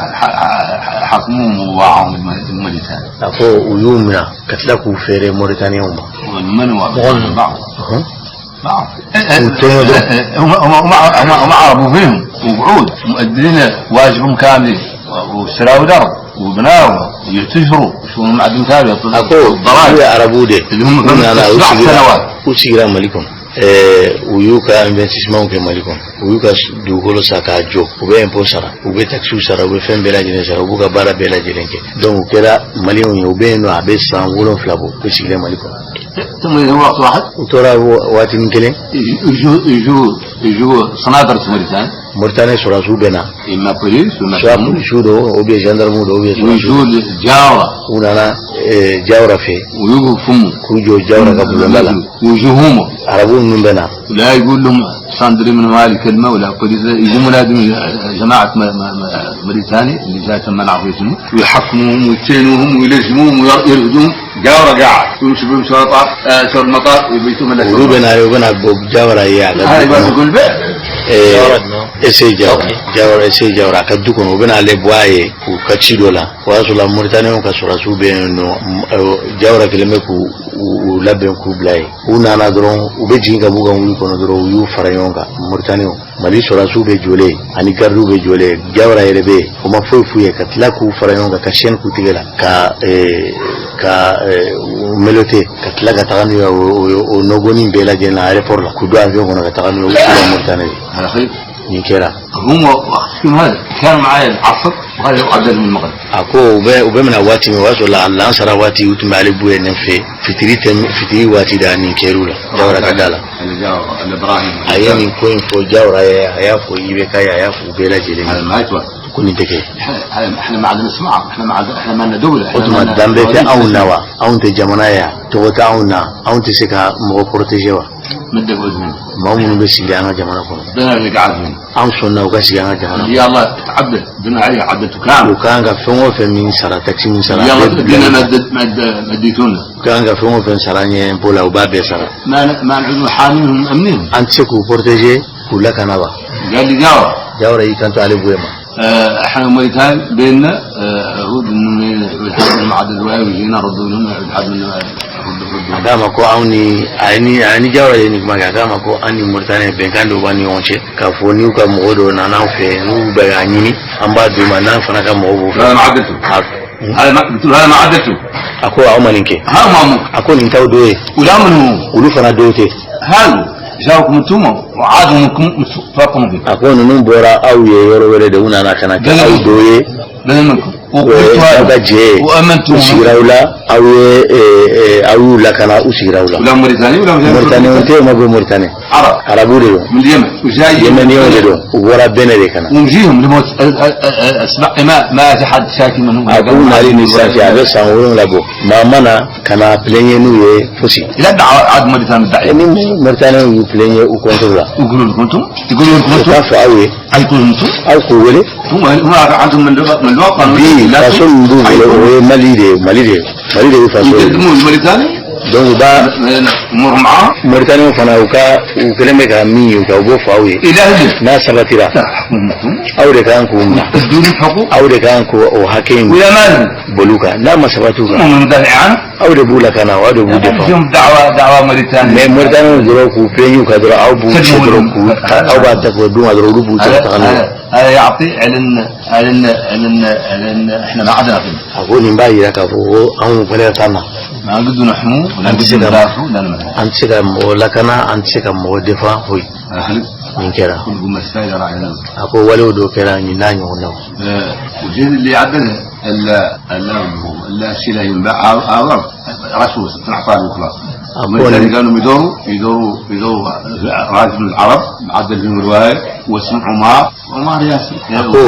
حكموهم وباعهم الموريتان. A ko u y'u minɛ ka tila k'u feere Mauritaniens ma. من هو باعوا باعوا. هم هم هم هم عربوا فيهم وقعود مؤدين واجبهم كامل وشراوا درب وبناوا ويتجروا شو هم عندهم كامل. A ko u ye arabu de. اللي هم U nana, u سبع sigira سنوات. u sigira Mali kɔnɔ. U y'u ka investissement kɛ Mali kɔnɔ, u y'u ka dugukolo san k'a jɔ, u bɛ impôt sara, u bɛ taxes sara, u bɛ fɛn bɛɛ lajɛlen sara, u b'u ka baara bɛɛ lajɛlen kɛ. Donc u kɛra maliyɛnw ye, u bɛ yen nɔ, a bɛ san 7 bɔ, u sigilen Mali kɔnɔ. ثم إذا وقت واحد U tora waatinin kelen. يجوا يجوا يجوا صنادرة موريتان. Mauritanie sɔrɔdasiw bɛ na. إما بوليس وإما Soit polisiw don, ou bien gendarme don, ou bien sɔrɔdasiw. ويجوا الجاورة. U nana Jawara fɛ. ويوقفوا فمه. K'u jɔ Jawara ka bulonda la. ويجوا Arabu ninnu bɛ na. لا يقول لهم صندري من مالي كلمه ولا بوليس، يقوموا نادم جماعه موريتاني اللي جاتهم ما نعرف اسمه، ويحكموهم ويتينوهم ويلزموهم ويرفدوهم جاورة قاعد ويمشوا بهم شرطة شر المطار ويبيتوهم. Olu bɛ na, u bɛna bɔ Jawara ye a ka هاي du بس kɔnɔ. يقول بيه. Ese Jawara, Jawara, Ese Jawara a ka du kɔnɔ, u bɛna ale bɔ a ye k'u ka ci dɔ la. O y'a sɔrɔ la Mauritaniens ka sɔrɔdasiw bɛ yen nɔ, Jawara kɛlen bɛ k'u u labɛn k'u bila yen. U nana dɔrɔn, u bɛ jigin ka b'u ka mobili kɔnɔ dɔrɔn, u y'u fara ɲɔgɔn kan. Mauritaniens, Mali sɔrɔdasiw bɛ jɔlen ani gardiw bɛ jɔlen, Jawara yɛrɛ bɛ yen, o ma foyi f'u ye, ka tila k'u fara ɲɔgɔn kan, ka chaîne k'u tigɛ la, ka u menotter, ka tila ka taga n'u ye o nɔgɔnin bɛɛ lajɛlen na aéroport la, k'u don avion kɔnɔ ka taga n'u ye, u sera Mauritanie de. على خير. Nin kɛra. هم وقتهم هذا كانوا معايا العصر وهذا عدل من المغرب. A ko u bɛ mina waati min, o y'a sɔrɔ la lansara waati, u tun bɛ ale Buye ne fɛ fitiri tɛ, fitiri waati da nin kɛr'u la Jawara ka da la. اللي جاء ابراهيم. A ye nin ko in fɔ Jawara ye, a y'a fɔ IBK ye, a y'a fɔ u bɛɛ lajɛlen هذا ye. ما يتوافق. Ko nin tɛ kɛ. احنا ما عندنا سمعه، احنا ما عندنا، احنا ما لنا دوله. O tuma danbe tɛ anw na wa? Anw tɛ jamana ye wa? Tɔgɔ tɛ anw na? Anw tɛ se ka mɔgɔ protéger wa? مدك وزن. Maa minnu bɛ sigi an ka jamana kɔnɔ, بنا اللي قاعد هنا. anw sɔnna u ka sigi an ka jamana kɔnɔ. يلا تعدل بنا عليه عدلته كامل. U kan ka fɛn o fɛn min sara, taxe min sara, a يلا bɛɛ دينا bila. ما اديتونا. U kan ka fɛn o fɛn sara an ye impôt la, u b'a bɛɛ sara. ما نعود حامينهم امنينهم. An tɛ se k'u protéger, k'u lakana wa? قال لي جاوب. Jawara y'i kanto ale Buye ma. احنا موريتان بيننا عهود انه يعود حد من عدد ويجينا ردوا لهم يعود حد من ردوا A ردوا. k'a ma ko anw ni a ye ni Jawara ye nin kuma kɛ, a k'a ma ko an ni Mauritanie bɛnkan dɔw b'an ni ɲɔgɔn cɛ, k'a fɔ n'u ka mɔgɔ dɔw nana anw fɛ, n'u bɛ k'a ɲini, an b'a d'u ma, n'an fana ka mɔgɔw b'u fɛ. هذا ما عدلته. هذا ما قلت له، هذا ما عدلته. A ko aw ma nin kɛ. ها ما مو. A ko nin t'aw dɔ ye. ولا من هو. Olu fana dɔw tɛ. هذا جاوكم انتم وعادوا منكم فاقوا بكم. A ko ninnu bɔra aw ye yɔrɔ wɛrɛ de, u nana ka na kɛ aw dɔ ye. بدل منكم O ye وقلت aw ka هذا jɛ ye. وامنتم. U sigira aw la, aw ye aw y'u lakana, u sigira aw la. ولا موريتاني ولا Mauritanie tɛ, u ma bɔ Mauritanie. عرب Arabu de don. من اليمن وجاي Yémenienw de don, u bɔra Bɛnɛ de ka na. ومجيهم لموت اسبع ما في حد شاكي منهم. A k'u nali ni sisan cɛ, a bɛ san 7 bɔ, maa ma na ka na plaigner n'u ye fosi. لا دعوة عاد موريتانيا الدعية. Ni Mauritaniens y'u plaigner u contre la, يقولوا لكم انتم، يقولوا لكم u انتم k'a fɔ aw ye. يقولوا انتم. Aw k'u wele. هم هم عندهم من الوطن. Bi faso min b'u bolo, o ye Mali de ye, Mali de ye, Mali de y'u faso ye. يقدموا الموريتاني Donc u b'a امورهم معاه. Mauritaniens fana, u ka u kɛlen bɛ ka min ye u kan, u b'o fɔ aw ye. الى اهله N'a sabatira, تحكموا انتم. aw de kan k'u minɛ, تدون الحقوق. aw de kan k'o o hakɛ in والى مالهم. boli u kan. N'a ma sabati u kan, هم المدافع عنه. aw de b'u lakana, aw de b'u défend. فيهم دعوة دعوة موريتانيا. Mais Mauritaniens dɔrɔn k'u plaigner u kan dɔrɔn, aw b'u cɛ dɔrɔn k'u aw b'a ta k'o d'u ma dɔrɔn, olu b'u cɛ ka taga n'u ye. هذا يعطي على ان على ان على ان على ان احنا ما عندنا قيمه. A ko nin b'a yira k'a fɔ ko anw fana t'an na. ما نقدروا نحموه ولا أنت نقدروا سيدنا. ندافعوا لا نمنعه. An tɛ se ka mɔgɔ lakana, an tɛ se ka mɔgɔ défend foyi. خليك Nin kɛra. كل مسائل راعينا. A ko walew dɔ kɛra nin n'a ɲɔgɔnnaw. وجد اللي عدلها الا الا الا شيء لا ينباع رشوه تنعطى وخلاص. أقول- قالوا يدوروا راجل من العرب معدل فيهم روايه واسمه عمار عمار ياسر. A ko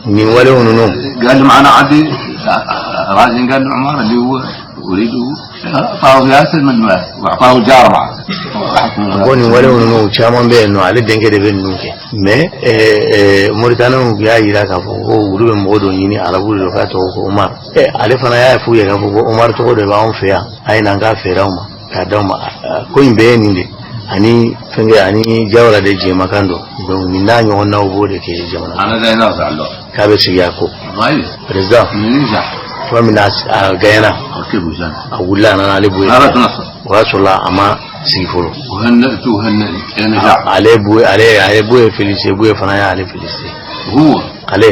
nin walew ninnu. قال لهم انا عندي راجل، قال له عمار اللي هو اريده، اعطاه ياسر من المال واعطاه الجار معه. A ko nin walew ninnu caman bɛ yen nɔ, ale denkɛ de bɛ ninnu kɛ, mais Mauritaniens y'a yira k'a fɔ ko olu bɛ mɔgɔ dɔ ɲini, arabu de don, k'a tɔgɔ ko Omar. Ale fana y'a f'u ye k'a fɔ ko Omar tɔgɔ de b'anw fɛ yan, a ye na an k'a feere aw ma k'a d'aw ma. Ko in bɛɛ ye nin de ani fɛnkɛ ani Jawara de jɛmakan don. Donc nin n'a ɲɔgɔnnaw b'o de kɛ jamana. انا لا ينازع الله. K'a bɛ sigi a ko ضعيف. président من ينجح. tuma min na a gagné, ركبه جنة. a wulila, a nana ale Buye. أردت نصر. O y'a sɔrɔ a ma sigi fɔlɔ. وهنأته وهنأني نجاح. Ale Buye, ale Buye félicité, Buye fana y'ale félicité. هو Ale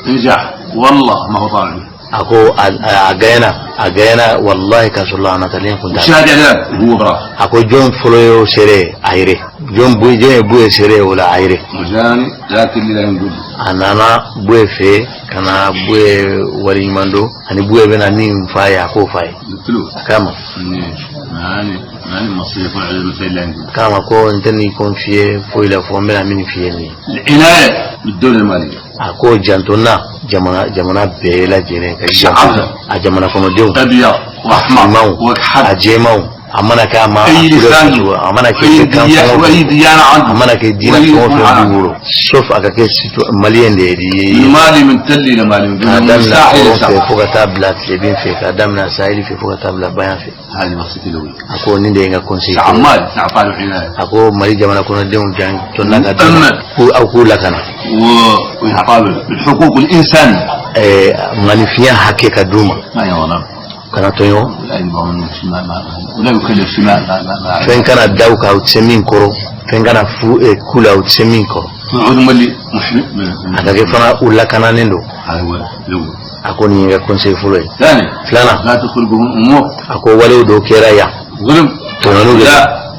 نجح والله ما هو طالع به. a ko a gagné, a gagné wallahi, k'a sɔrɔ a natalen kun t'a la. شاهد اعلام هو براسه. A ko jɔn fɔlɔ y'o seere ye? A yɛrɛ jɔn Buye, jɔn ye Buye seere ye o la? A yɛrɛ. وجاني لكن اللي لا يقول. A nana Buye fɛ ka na Buye waleɲuman dɔn, ani Buye bɛna min f'a ye, a k'o f'a ye. قلت له A k'a ma اني ماني ماني مصيف على المسائل اللي عندي. k'a ma ko n tɛ n'i confier foyi la fɔ n bɛna min f'i ye nin ye. العنايه بالدوله الماليه. A ko janto n na, jamana bɛɛ lajɛlen ka janto a jamana kɔnɔdenw. ابيض واحمر Finmanw, a وكحل. jɛmanw, a mana kɛ a ma a اي couleur لسان sugu, a mana kɛ اي kan ديانه fɛn o واي fɛn, ديانه a عنده mana kɛ diinɛ وأي fɛn o fɛn b'u عنده. bolo, sauf a ka kɛ malien de ye. من مالي من تلي لمالي من K'a من daminɛ ساحل kɔrɔn fɛ لساحل. fo ka taa bila tilebin fɛ, k'a daminɛ saheli fɛ fo ka taa bila bayan fɛ. هذه وصيتي الاولى. A ko nin de ye n ka conseil. عمال نعطى له عنايه. A ko Mali jamana kɔnɔdenw janto n na ka d'a ko aw k'u lakana. ويعطى له الحقوق الانسانيه. Maninfinya hakɛ ka d'u ma. ما يظلم. Kana tɔɲɔ. ولا يبغى منه شيء ما ما ولا يكلف شيء ما ما ما, ما Fɛn kana da u kan u tɛ se min kɔrɔ, fɛn kana fu k'u la u tɛ se min kɔrɔ. يعود مولي محمي. A ka kɛ fana u lakananen don. هذا هو الاول. A ko nin ye n ka conseil fɔlɔ ye. ثاني Filanan, لا تخرجهم امور a ko walew dɔw kɛra yan, ظلم. tɔɲɔniw de لا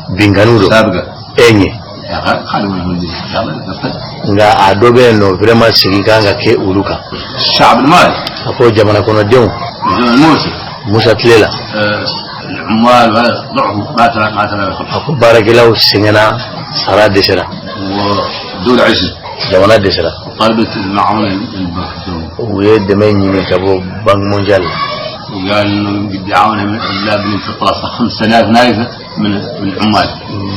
don, binkanniw don. سابقه. E ɲɛ. يا غير خلوا يولي يلا نفذ. Nka a dɔ bɛ yen nɔ, vraiment segin kan ka kɛ olu kan. الشعب المالي. A ko jamana kɔnɔdenw, زمن موسى. Musa tile la, العمال وهذا ضعفوا ما ترى ما ترى. A ko baarakɛlaw sɛgɛnna, sara dɛsɛra. والدولة عزت. Jamana dɛsɛra. طلبت المعونة من البنك الدولي. U ye dɛmɛ ɲini ka bɔ Banque mondiale la. وقال انه قد يعاونها من لا بنت 5000 نايفة من العمال.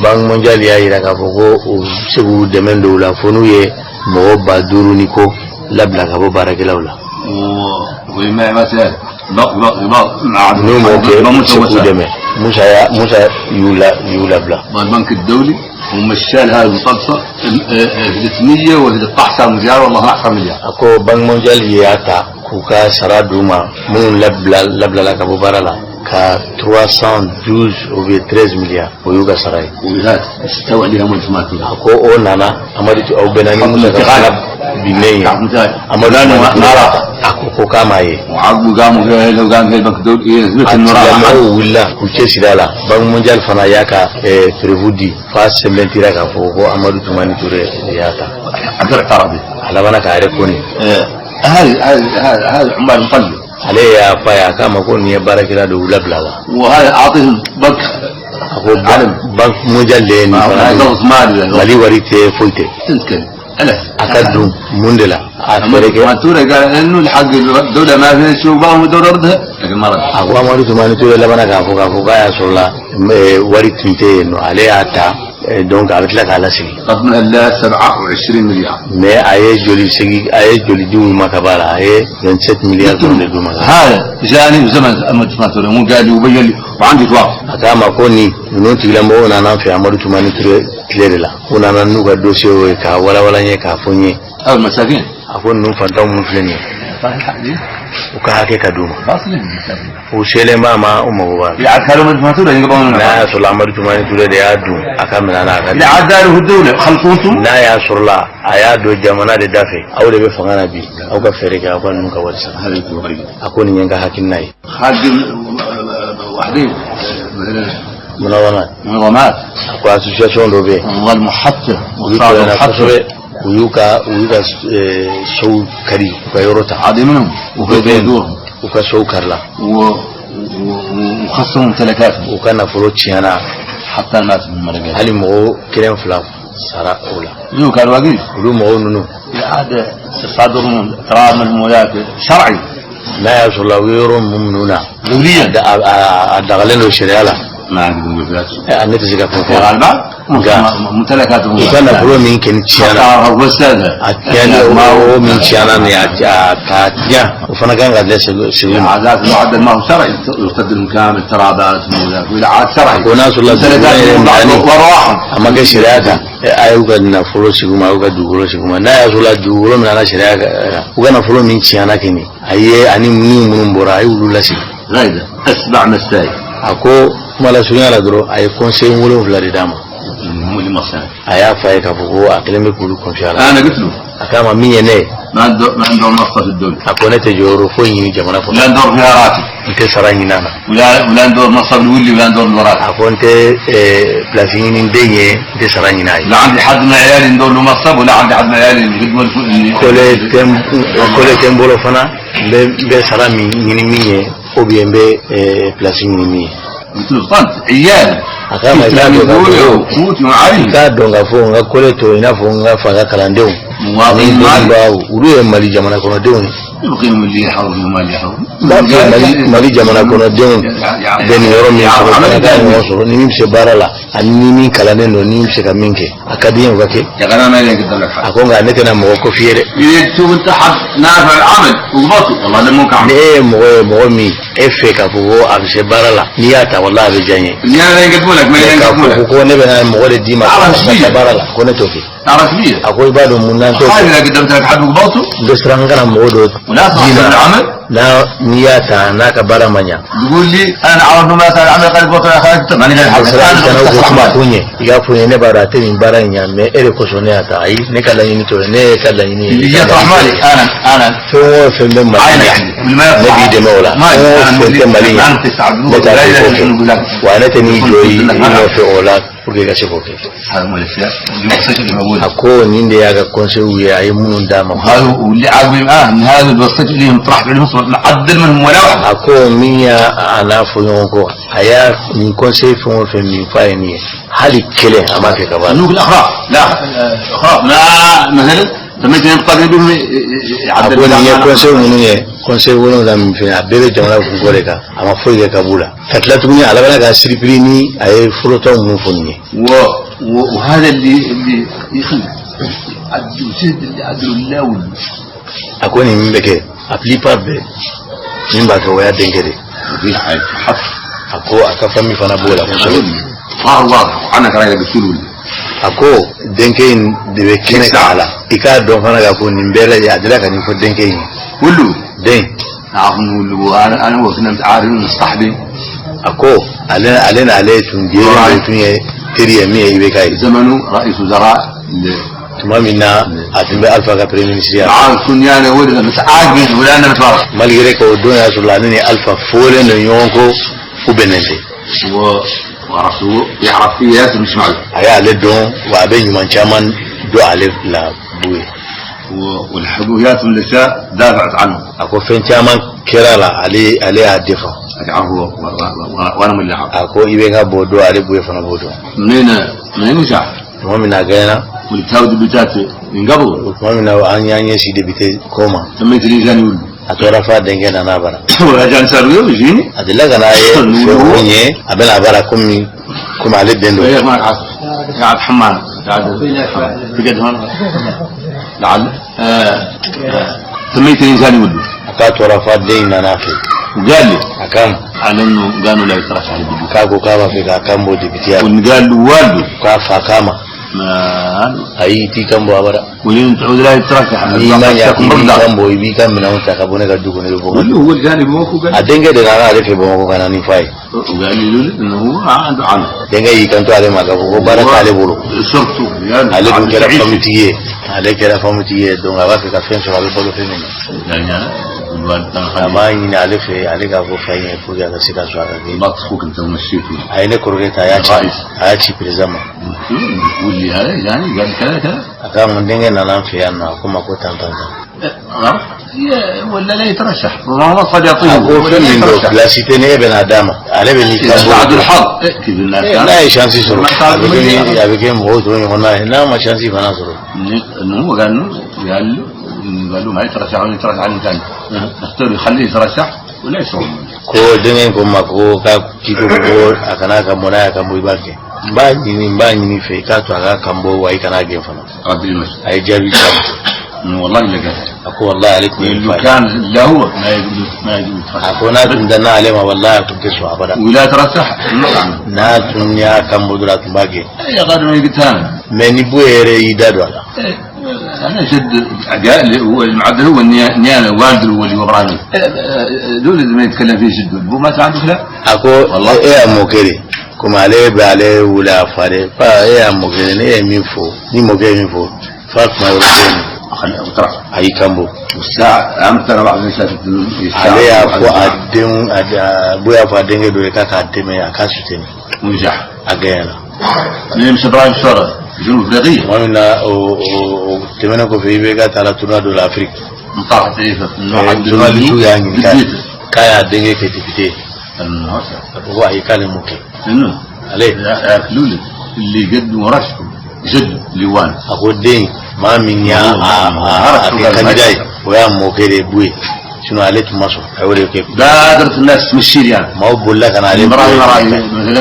Banque mondiale y'a yira k'a fɔ ko u bɛ se k'u dɛmɛ don u la fo n'u ye mɔgɔ 5000 ni ko labila ka bɔ baarakɛlaw la. وما ما سأل مع N'u m'o kɛ, u bɛ se k'u موسى dɛmɛ. Musa y'a Musa y'u la y'u labila. البنك الدولي ومشى لها المطلسة 313 مليار والله 12 مليار. A ko Banque mondiale y'a ta k'u ka sara d'u ma minnu labila labilala ka bɔ baara la, ka 312 ou bien 13 milliards, o y'u ka sara ye. وهات استوى عليها مجموعة. A ko o nana Amadu aw bɛnna ni Musa ka fanga binnen ye. Amadu ما راح. A ko ko k'a m'a ye. وعقبوا قاموا لو قام في البنك الدولي A مثل النور. tigilamɔgɔw wulila k'u cɛsiri a la. Banque mondiale fana y'a ka prévu di f'a sɛbɛntira k'a fɔ ko Amadu Tumani Ture de y'a ta. عبد الاعتراض. A labanna k'a yɛrɛ koni. هذا هذا هذا هذا عمال مطلق. Ale y'a f'a ye, a k'a ma ko nin ye baarakɛla dɔ, u labila la. وهذا اعطيهم بنك A ko Banque mondiale de ye nin fana dun. Mali wari tɛ, foyi tɛ. تنتكلم علاش؟ A ka dun mun de la a fɛɛrɛ kɛ. ما توري قال انه الحق الدوله ما فيها شو باهم الدوله ردها لكن ما رد. A ko Amadu Tumani Ture labanna k'a fɔ k'a y'a sɔrɔ la wari tun tɛ yen nɔ, ale y'a ta, donc a bɛ tila k'a lasegin. قدم لها 27 مليار. Mais a ye joli segi, a ye joli di u ma ka b'a la? A ye 27 milliards dɔrɔn de d'u ma ka. هذا جاني زمن أمد توري مو قال لي وبين لي وعندي تواصل. A k'a ma ko nin ninnu tigilamɔgɔw nana an fɛ Amadu Tumani Ture tile de la, u nana n'u ka dossier ye k'a walawala n ye, k'a fɔ n ye. او المساكين. A ko ninnu fantanw mun filɛ nin ye, u ka hakɛ ka d'u ma, u selen b'a ma, u mago b'a la. يعاد كانوا أمد توري يقبلون. N'a y'a sɔrɔ Amadu Tumani Ture de y'a dun a ka minɛn na, a ka اللي عاد داره الدوله خلصوا انتم. n'a y'a sɔrɔ la a y'a don jamana de da fɛ, aw de bɛ fanga na bi, aw ka fɛɛrɛ kɛ aw ka ninnu ka wari sara. هذا يكون غريب. A ko nin ye n ka hakilina ye. خارج وحدين مثلا Munawama. منظمات. A ko association dɔ bɛ yen. منظمة محتة. Olu kɛlɛla kosɛbɛ, u y'u ka sow kari, u ka yɔrɔ ta. عادي منهم Dɔ bɛ yen وفي u ka sow karila. وخسروا ممتلكاتهم. U ka nafolo tiɲɛna. حتى مات من مرقات. Hali mɔgɔ kelen fila sara o la. يو كانوا واقفين. Olu mɔgɔw ninnu. عاد صادروا ترام المولاك شرعي. N'a y'a sɔrɔ la u ye yɔrɔ minnu na دوليا. a dagalen don sariya la. ما عندي نقول A ne tɛ se ka fɛn fɔ. غالبا ممتلكاتهم. U ka nafolo min kɛni tiɲɛna, وسادها. a tiɲɛni o min tiɲɛna nin a k'a tiɲɛ, o fana kan ka lase segin ma. عادات معدل ما هو شرعي يرتد لهم كامل ترابات مولاك والى عاد شرعي. Ko n'a sɔrɔ la dugukolo yɛrɛ minɛni وارواحهم. a ma kɛ sariya kan, a y'u ka nafolo segin u ma, a y'u ka dugukolo segin u ma. N'a y'a sɔrɔ la dugukolo minɛna sariya kan, u ka nafolo min tiɲɛna kɛni a ye ani minnu bɔra, a y'olu lasegin. غايدة اسبع مسائل. A ko kuma lasurunya la dɔrɔn, a ye conseil 7 de d'a ma. هم اللي مصنع. A y'a fɔ a ye k'a fɔ ko a kelen bɛ k'olu confier a la. انا قلت له A k'a ma min ye ne ye. ما ندور ما ندور منصه في الدوله. A ko ne tɛ jɔyɔrɔ foyi ɲini jamana kɔnɔ. ولا ندور فيها راتب. N tɛ sara ɲini a na. ولا ندور منصب الولي ولا ندور له راتب. A ko n tɛ place ɲini n den ye, n tɛ sara ɲini a ye. لا عندي حد من عيالي ندور له منصب ولا عندي حد من عيالي يقدموا Kole tɛ n bolo fana, n bɛ sara min ɲini min ye ou bien n bɛ place ɲini min ye. قلت له فطنت عيالي. A k'a ma i k'a dɔn k'a fɔ قوتي i وعلي. k'a dɔn k'a fɔ n ka kole to i n'a fɔ n ka fa ka kalandenw ani مواطن مالي. dɔnnibaw, olu ye Mali jamana kɔnɔdenw ye. يبقيهم اللي يحرم وما اللي يحرم. N b'a fɛ Mali jamana kɔnɔdenw bɛ nin yɔrɔ min sɔrɔ, fana ka ɲɔgɔn sɔrɔ ni min bɛ se baara la ani ni min kalannen don, ni min bɛ se ka min kɛ, a ka di n ye o ka kɛ. يا غنى ما يقدم لك حد. A ko nka ne tɛna mɔgɔ ko f'i ye dɛ. إذا تشوف انت حد نافع العمل وضبطه والله ده ممكن Ni عمل. e ye mɔgɔ ye, mɔgɔ min e fɛ k'a fɔ ko a bɛ se baara la, n'i y'a ta, walahi a bɛ diya n ye. اللي انا يقدموا لك ما K'a يقدموا fɔ لك. ko ne bɛna mɔgɔ de d'i ma Ala ka si. taa baara la, ko ne t'o kɛ. رسميه. A ko i b'a dɔn mun na n t'o خايف kɛ? اذا قدمت لك حد وقبلته. N bɛ siran n kana mɔgɔ dɔ ولا d'i صاحب ma العمل. n'a n'i y'a ta n'a ka baara ma ɲa. يقول لي انا عرفت ما صار العمل قال قبلت يا خالد ماني قال A حق sera i kana ko kuma انا ko ɲɛ, i k'a fɔ n ye, ne b'a dɔn a tɛ nin baara in ɲa, mais e de kosɔn ne y'a ta. Ayi, ne ka laɲini t'o ye, ne ye ka laɲini ye. اللي يطرح مالي انا انا Fɛn o fɛn bɛ Mali عيني ɲa, يعني ما ne b'i dɛmɛ o la. ما Fɛn o fɛn tɛ Mali ɲa, انا تسعة ne t'a fɛ k'o kɛ, wa ne tɛ n'i jɔ i nɔfɛ o la pour que i ka se k'o kɛ. هذا هم الاشياء اللي وصلت اللي موجوده. A ko nin de y'a ka conseil ye, a ye minnu d'a ma. وهذا واللي عاقبين معاه من هذا اللي وصلت اليهم طرحت عليهم ما عدل منهم ولا واحد. A ko min y'a a n'a fɔ ɲɔgɔn kɔ, a y'a nin conseil fɛn o fɛn min f'a ye nin ye, hali kelen a m'a kɛ ka b'a la. صندوق الاخراف لا اخراف ما مثلا فمثلا يبقى بهم A يعدل. ko nin ye conseil minnu ye, conseil 7 min filɛ, a bɛɛ bɛ jamana kunkɔ de kan, a ma foyi kɛ ka b'u la. Ka tila tuguni a labanna ka siripiri ni a ye forotɔ minnu fɔ nin ye. وهذا اللي يخلي عدلوا جهد اللي عدلوا لا ولا. A ko nin min bɛ kɛ, a plupart bɛɛ min b'a kɛ, o y'a denkɛ de. في حط. A ko a ka famille fana b'o la kosɛbɛ. ظهر واضح عنك رايك بالسلول. A ko denkɛ in de bɛ kɛnɛ kan a la, i k'a dɔn fana k'a fɔ nin bɛɛ lajɛ a delila ka nin fɔ denkɛ in ye. ولو Den. نعرف انه انا هو كنا متعارفين مصطحبين. A ko ale n'ale tun jɛlen de tun ye teri ye min ye IBK ye. زمنه رئيس وزراء Tuma min na a tun bɛ Alpha ka premier ministre ya. معاه كنا انا ولد متعاقبين ولا انا متوارث. Malgré que o don y'a sɔrɔ ale ni Alpha fɔlen don ɲɔgɔn kɔ, u bɛnnen tɛ. وعرفته يعرف فيه ياسر مش معه. A y'ale dɔn wa a bɛ ɲuman caman dɔn ale la Buye. والحقوقيات من الاشياء دافعت عنه. A ko fɛn caman kɛra la, ale y'a défend. هو وانا من اللي A ko i bɛ ka bɔ don, ale Buye fana b'o dɔn. منين نجح؟ Tuma min na a gɛnna, والتاو député من قبل o tuma min na an y'an ɲɛsin député ko ma, سميت لي جاني ولد a tora f'a denkɛ nana a bara. ولا سار يجيني. A delila ka n'a ye fɛn o ɲɛ, a bɛna a bara komi ale den don. إيه، ما قاعد حمام قاعد تقعد هون لعل سميت الانسان يولد. A k'a tora f'a den nana a fɛ. وقال لي A kan على انه قالوا لا يترشح لل député. K'a ko k'a b'a fɛ k'a kan bɔ député ya la. وان قال له والده K'a fa k'a ma ما ayi, i t'i kan bɔ abada. ولين تعود لا يترشح. N'i ma ɲa k'i b'i kan bɔ, i b'i ka minɛnw ta ka bɔ ne ka du kɔnɔ, i bɛ bɔ. واللي هو الجانب موكو قال A denkɛ de nana ale fɛ Bamakɔ ka na nin f'a ye. وقال لي لولد انه هو عنده عنه. Denkɛ y'i kanto ale ma k'a fɔ ko baara t'ale bolo. صرته. Ale dun kɛra famitigi ye, ale kɛra famitigi ye, donc a b'a fɛ ka fɛn sɔrɔ, a bɛ balo fɛn min na. يعني الوالد كان A خلي b'a ɲini ale fɛ, ale k'a fɔ fa in ye pour que a ka se ka sɔrɔ a ka kɛ. ما تخوك انت ومشيته. A ye ne kɔrɔkɛ ta, a y'a ci, a y'a ci président ma. واللي هذا يعني قال كذا كذا. A k'a ma, n denkɛ nana an fɛ yan nɔ, a ko n ma ko tan tan tan. ولا لا يترشح ما هو قد يعطيه. A ko fɛn min don, place tɛ ne, e bɛna d'a ma, ale bɛ n'i kan بعد bɔ. الحظ كيف الناس N'a ye chance sɔrɔ, a bɛ kɛ ni a bɛ kɛ mɔgɔw tɔw ɲɔgɔnna ye, n'a ma chance fana sɔrɔ. انه هو قال له قال له ما يترشح ولا يترشح على الثاني اختار يخليه يترشح ولا يصوم. Ko denkɛ in ko n ma ko k'a k'i ko ko a kana ka bɔ n'a ye a kan bɔ, i b'a kɛ, n b'a ɲini fɛ i k'a to a ka kan bɔ, wa i kana gɛn fana. رد المسجد. A ye jaabi caman. والله اللي قال A ko wallahi ale tun ye nin لو f'a ye. كان لا هو ما يقول ما يقول. A ko n'a tun danna ale ma, wallahi a tun tɛ sɔn abada. ولا ترشح. N'a tun y'a kan bɔ dɔrɔn, a tun b'a gɛn. يا غادر ما قلت انا. Mais ni Buye yɛrɛ y'i da don a la. انا جد قال هو المعدل هو النيانه والده هو اللي هو ابراهيم دول ما يتكلم فيه جده ابوه ما عنده خلاف. A ko e y'a mɔkɛ de, komi ale bɛ ale wele a fa de, fa e y'a mɔkɛ de, ne ye min fɔ, ni mɔkɛ ye min fɔ, fa kuma yɔrɔ tɛ yen. وطرح. A y'i kan bɔ. والساعة عملت أنا بعض الناس. Ale y'a fɔ a denw a Buye y'a fɔ a denkɛ dɔ ye k'a k'a dɛmɛ, a k'a soutenir. ونجح. A gɛnyana. من مش إبراهيم الشرف جنوب أفريقيا. Tuma min na o tɛmɛnen kɔfɛ, i bɛ ka taa la tournoi dɔ la Afrique. انطرحت عليه Journaliste y'a ɲininka k'a y'a denkɛ kɛ député ye. A ko ko ayi, k'ale m'o kɛ. انه Ale ياكلوا اللي قدموا رشحوا جد لوان. A ko den maa min y'a a kɛ candidat ye, o y'a mɔkɛ de ye, Buye, sinon ale tun ma sɔn, a y'o de kɛ. بادرت الناس تمشي لي انا. Maaw bolila ka na ale. ابراهيم راي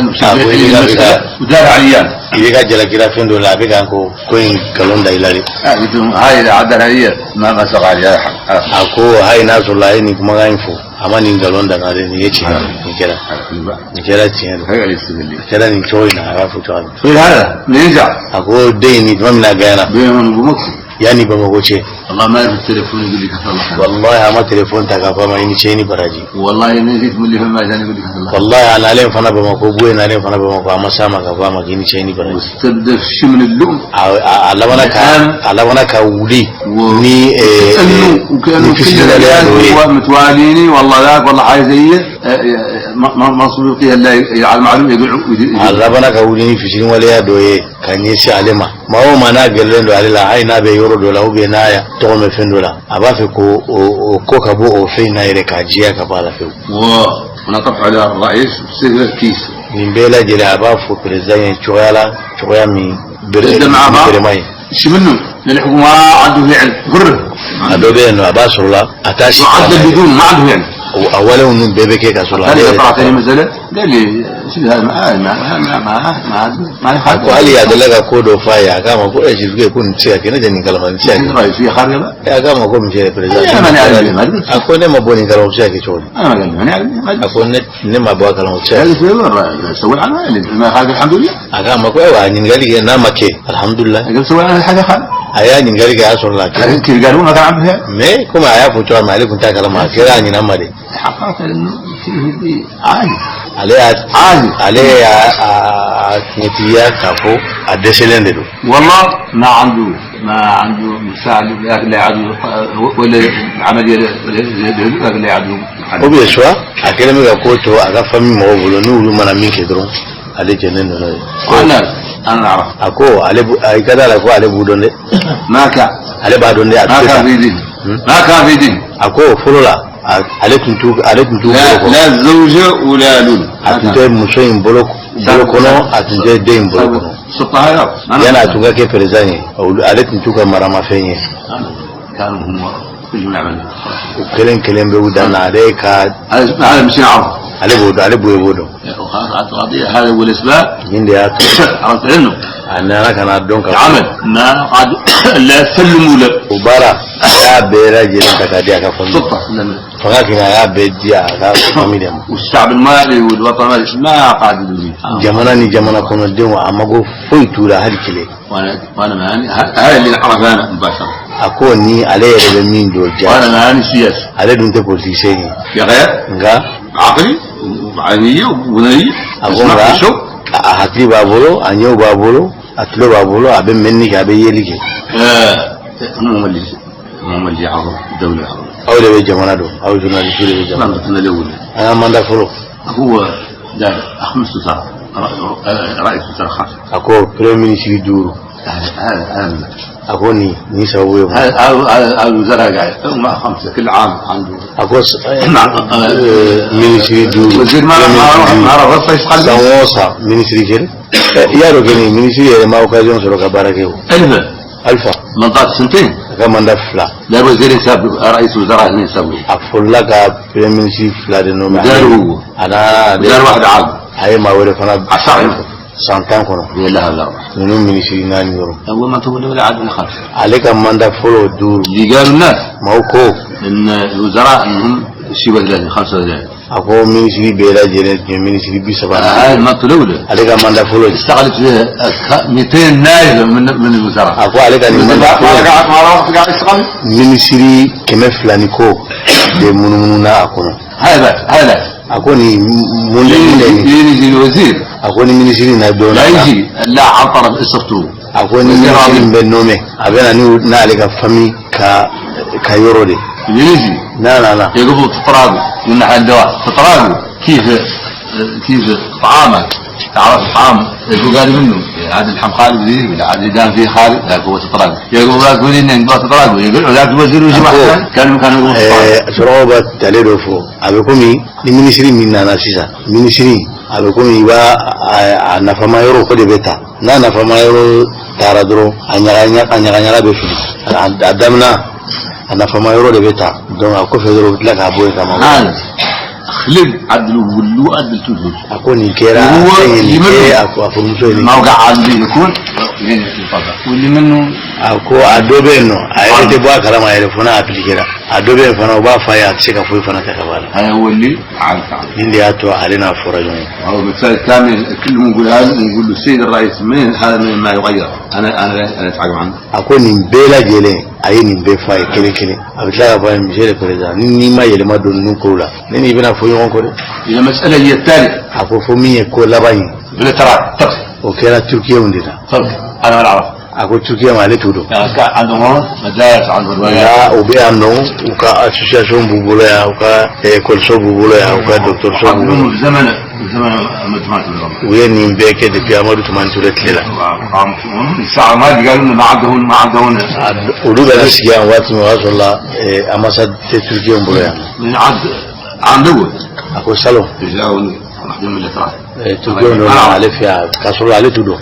مثلا ودار عليان. I bɛ ka jalakira fɛn dɔ la, a bɛ kan ko ko in nkalon da i la de. قلت لهم هاي اذا عدل علي ما سقى علي هذا حق. A ko hali n'a sɔrɔ a ye nin kumakan in fɔ, a ma nin nkalon da n na dɛ, nin ye tiɲɛ ye, nin kɛra tiɲɛ don. هي اللي يستغل. A kɛra nin cogo in na, a b'a fɔ cogoya min. هذا من يرجع. A ko den in nin tuma min na a ganyana, بينهم وبمكسي. yanni Bamakɔ cɛ. والله ما يرد التليفون يقول لي كثر الله خير. Wallahi a ma téléphone ta k'a fɔ a ma i ni ce, i ni baraji. والله ما جيت من اللي ما جاني يقول لي كثر الله. Wallahi a nalen fana Bamakɔ, Buye nalen fana Bamakɔ, a ma s'a ma k'a fɔ a ma k'i ni ce, i ni baraji. واستبدل شيء من اللؤم. A labana ka wuli ni كأنه وكأنه ni كل fisiwaleya dɔ ye. الناس متواليني والله ذاك والله حاجه زي ما ما فيها الا على المعلوم يقول. A labana ka wuli ni fitiriwaleya dɔ ye ka ɲɛsin ale ma. Maa o maa n'a gɛrɛlen don ale la, hali n'a bɛ yɔrɔ dɔ la ou bien n'a ya tɔgɔ mɛn fɛn dɔ la, a b'a fɛ ko o ko ka bɔ o fɛn in na yɛrɛ k'a jiya ka bɔ a la fewu. ونطرح على الرئيس سيف الكيس. Nin bɛɛ lajɛlen, a b'a fɔ président ye cogoya la, cogoya min bere يبدا مع بعض. berema ye. شو منه للحكومه ما عنده فعل قره. A dɔ bɛ yen nɔ, a b'a sɔrɔ la a t'a si. وعدل بدون ما عنده فعل. A walew ninnu bɛɛ bɛ kɛ ka sɔrɔ ale قال لي yɛrɛ طلعت لي مسألة قال لي شو هذا ما ما ما ما ما ما A ko hali a delila ka ko dɔ f'a ye, a k'a ma ko ɛ ko nin tɛ se ka kɛ, ne tɛ nin kalama, nin tɛ se ka kɛ. الرئيس في خارج. A k'a ma ko monsieur le président, a ko ne ma bɔ nin kalama, o bɛ se ka kɛ cogo di? انا ما قال لي انا A ko ne ma bɔ a kalama, o tɛ se ka قال kɛ. لي سوي عنها ما خارج الحمد لله. A k'a ma ko ayiwa, a ɲininkali kɛ n'a ma kɛ, alhamdulilah. قال سوي عنها حاجه خارج. A y'a ɲininkali kɛ, a y'a sɔrɔ la a kɛra. كيف قالوا ما كان عنده فعل. Mais komi a y'a fɔ cogoya min, ale tun t'a kalama, a kɛra a ɲinan ma de. حقيقة انه فيه عادي. Ale y'a عادي. Ale y'a a tiɲɛtigiya k'a fɔ a dɛsɛlen de don. والله ما عنده مساعد لا عنده ولا عمليه لا عنده. Ou bien soit a kɛlen bɛ ka ko to a ka famille mɔgɔw bolo, n'olu mana min kɛ dɔrɔn, ale jɛnnen don n'a ye. قال انا اعرف. A ko ale a ka da la ko ale b'u dɔn dɛ. ما كان Ale b'a dɔn dɛ, a ما tɛ كان sa. في دين، ما كان في دين. A ko fɔlɔ la, ale tun t'u لا bolo kɔnɔ. لا الزوجة ولا لولا. A tun tɛ muso in bolo bolo kɔnɔ, a tun tɛ den in bolo kɔnɔ. سلطة هاي. Yanni a tun ka kɛ président ye, ale tun t'u ka maramafɛn ye. كانوا هم كلهم يعملون. U kelen kelen bɛ u dan na, ale ka هذا مش يعرف. ale b'o dɔn, ale b'o b'o dɔn. وخلاص القضية هذا هو الأسباب. Nin de y'a to عرفت انه a nana ka na dɔn ka عمل ما قعد لا سلموا له. O baara, a y'a bɛɛ lajɛlen ta k'a di a ka famille. سلطة لم- Fanga kɛ, a y'a bɛɛ di a ka famille de ma. والشعب المالي والوطن المالي ما قاعد يدري. Jamana ni jamana kɔnɔdenw, a mago foyi t'u la hali kelen. وانا ماني، هذا اللي عرف انا مباشرة. A ko ni ale yɛrɛ bɛ min don ja. وانا ماني سياسي. Ale dun tɛ politicien ye. يا غير Nka عقلي وعينية وبنية. a ko اسمع nka شو a hakili b'a bolo, a ɲɛw b'a bolo, a tulo b'a bolo, a bɛ mɛnni kɛ, a bɛ yeli kɛ. آه، هم اللي عرضوا الدولة عرضوا. Aw de bɛ jamana dɔn, aw journaliste de bɛ jamana dɔn. منطقتنا الأولى. An ka mandat fɔlɔ. هو دار خمس وزراء، رئيس وزراء خمسة. A ko premier ministre duuru. هذا هذا A ko nin sababu ye mun ye? هذا هذا الوزراء قاعد هم خمسة كل عام عنده. A ko ministre duuru. وزير ما ما ما رفض يشتغل. San o san ministre kelen. I y'a dɔn kɛni ministre yɛrɛ ma occasion sɔrɔ ka baara kɛ o. ألفا Alpha. منطقة سنتين. A ka mandat fila. لا وزير سابق رئيس وزراء اثنين سابقين. A folila ka premier ministre fila de nommé. دار هو A nana دار واحد عام. a ye maa wɛrɛ fana عشرة. san 10 kɔnɔ. لا هذا أربعة. Ninnu ministre naani dɔrɔn. أول ما تقول ولا عاد من خمسة. Ale ka mandat fɔlɔ duuru. اللي قالوا الناس Maaw ko ان الوزراء انهم شيء 30 35. a ko ministre bɛɛ lajɛlen tun ye ministre 30. هاي المنطقة الأولى. Ale ka mandat fɔlɔ. اشتغلت فيها 200 نائب من الوزراء. A ko ale ka nin mandat fɔlɔ ما قاعد يشتغل. minisiri 200 ni ko de munumunu na a kɔnɔ. هذا هذا A ko nin mun de mun de nin. يجي الوزير. A ko ni minisiri na don لا na. يجي لا عن طرف اسرته. A ko ni minisiri bɛ nommé, a bɛ na ni n'ale ka famille ka yɔrɔ de. يجي N'a nana. يقبض تطراقه من ناحية الدواء تطراقه كيف طعامك تعرف طعام يقول قال منه عاد اللحم خالد ذي ولا عاد دام فيه خالد ذاك هو تطراقه يقول ذاك ولي انه تطراقه يقول ذاك الوزير ويجي واحد ثاني كانوا يقولوا تطراقه. Ɛɛ, sɔrɔw bɛ tale dɔ fɔ, a bɛ komi ni minisiri min nana sisan, minisiri a bɛ komi i b'a a nafama yɔrɔ ko de bɛ ta, n'a nafama yɔrɔ taara dɔrɔn, a ɲaga a ɲaga ɲaga bɛ fili. A daminɛ, a nafama yɔrɔ de bɛ ta, donc a kɔfɛ dɔrɔn u bɛ tila k'a bɔ yen ka ma. هذا خلق عدل ولو عدل توجد. A ko nin kɛra هو fɛn ye nin اللي kɛ منه a ko a furumuso ye nin. ما وقع عندي يكون يتفضل واللي منه. A ko a dɔ bɛ yen nɔ, a yɛrɛ tɛ bɔ a kalama a yɛrɛ fo n'a appliqué la. A dɔ bɛ yen fana, u b'a f'a ye, a tɛ se ka foyi fana kɛ ka bɔ a la. هذا هو اللي عاد Nin de y'a to ale n'a fɔra ɲɔgɔn ye. هو بالفعل كامل كلهم نقول هذا نقول له السيد الرئيس من هذا من ما يغير انا اتعاقب عنه. A ko nin bɛɛ lajɛlen, a ye nin bɛɛ f'a ye kelen kelen, a bɛ tila k'a fɔ a ye: monsieur le président, ni n'i ma yɛlɛma don ninnu kow la, ne n'i bɛna fɔ ɲɔgɔn kɔ dɛ. الى مساله هي الثالث. A ko fo min ye ko laban ye. بالاتراك ترك. O kɛra turukiyew de la. ترك انا ما اعرف. A ko turukiye ma, ale t'u dɔn. يعني كان عندهم هون مدارس عندهم روايات. Nka u bɛ yan nɔ, u ka association b'u bolo yan, u ka ekɔliso b'u bolo yan, u ka dɔgɔtɔrɔso b'u bolo. قبلهم في زمن مجموعة الغرب. U ye nin bɛɛ kɛ depuis Amadu Tumani Ture tile la. الساعة ما قالوا لنا ما عندهم ما عندهم. Olu bɛna sigi yan waati min, o y'a sɔrɔ la ambassade tɛ turukiyew bolo yan. من عند عند اول. A ko salon جاوني واحد من الاتراك. Turukiyew nana ale fɛ yan k'a sɔrɔ ale t'u dɔn.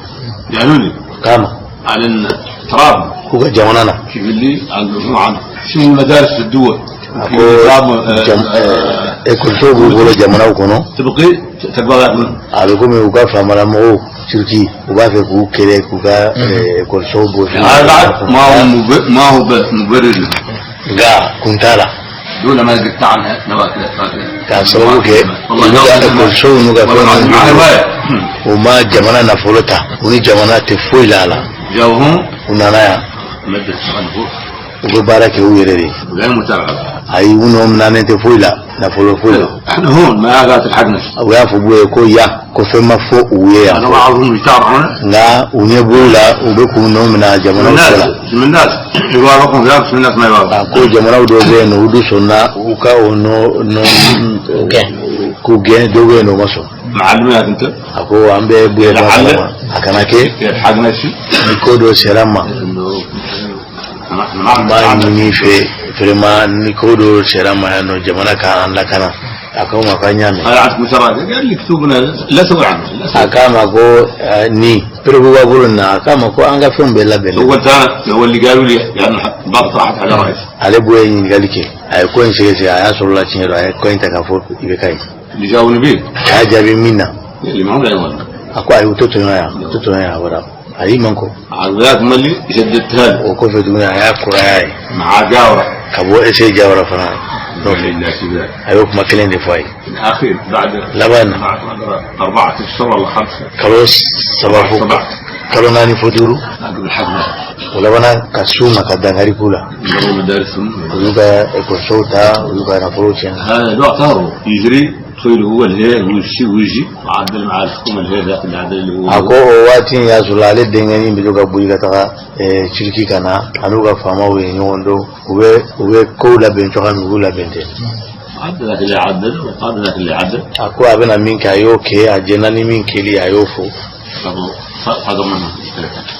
قالوا لي Kama على ان تراب k'u ka jamana na. كيف اللي عندهم عند شنو المدارس في الدول A في ko نظام ekɔliso b'u bolo jamanaw kɔnɔ. تبقي تقبل منه. A bɛ komi u ka faamalamɔgɔw Turki, u b'a fɛ k'u kɛlɛ k'u ka ekɔlisow bɔ. هذا بعد ما هو ما هو مبرر له. Nka kun t'a la. دولة ما قلت عنها نواكل. K'a sababu kɛ olu ka ekɔlisow n'u ka fɛn مع ninnu, رواية. u ma jamana nafolo ta, u ni jamana tɛ foyi la a la. جاوهم U nana yan, مادة الغرب. u bɛ baara kɛ u yɛrɛ de ye. غير متابعة. Ayi, u nɔ naani tɛ foyi la, nafolo foyi la. احنا هون ما قالت الحقنا. U y'a fɔ Buye ko yan ko fɛn ma fɔ u ye yan. انا بعضهم يتابعون. Nka u ɲɛ b'u la, u bɛ k'u nɔ minɛ jamanaw cɛ la. الناس من الناس يوافقون في من الناس ما يوافقون. A ko jamanaw dɔw bɛ yen nɔ, olu sɔnna u ka o nɔ nɔ Gɛn. k'u gɛn, dɔw bɛ yen nɔ, u ma sɔn. معلومات انت. A ko an bɛ Buye ba kalama, a kana kɛ يلحقنا شيء ni ko dɔ sera n ma. انه N b'a ɲini i fɛ vraiment, ni ko dɔ sera n ma yan nɔ, jamana k'an lakana. A ko n ma k'an y'a mɛn. هذا عندك مشروع قال لي اكتبنا لا سوى عنه لا A سوى. k'a ma ko ni perebu b'a bolo nin na, a k'a ma ko an ka fɛnw bɛɛ labɛnnen. هو ثاني هو اللي قالوا لي لانه بعض طرحت على رئيس. Ale Buye ye ɲininkali kɛ, a ye ko in sɛgɛsɛgɛ, a y'a sɔrɔ la tiɲɛ don, a ye ko in ta k'a fɔ i bɛ ka ye. اللي جاوني به. A y'a jaabi min na. اللي ما هم لا يولد. A ko ayi, u tɛ tɔɲɔ yan, u tɛ tɔɲɔ yan, a bɔra a y'i man kɔ. عقبات ملي جددتها له. O kɔfɛ tuguni, a y'a kuraya ye. مع جاورة. Ka bɔ ese Jawara fana nɔfɛ. لا شيء. A y'o kuma kelen de fɔ a ye. الاخير بعد Laban na. بعد 4 اشهر ولا 5. Kalo 3 fo 7. kalo 4 fo 5. عقب الحفله. O labanna ka s'u ma ka dankari k'u la. مروا مدارسهم. U y'u ka ekɔlisow ta, u y'u ka nafolow tiɲɛ. هذا الوقت هو يجري تخيل هو الهيل ويمشي ويجي وعدل مع الحكومه الهيل ذاك اللي عدل اللي A هو. ko o waati in y'a sɔrɔ ale denkɛnin bɛ to ka boli ka taga Turiki ka na, a n'u ka faamaw ye ɲɔgɔn dɔn, u bɛ kow labɛn cogoya min, u b'u labɛn ten. عدل ذاك اللي عدل وقال ذاك اللي عدل. A ko a bɛna min kɛ, a y'o kɛ, a jɛnna ni min kɛli, a y'o fɔ. صدر منه.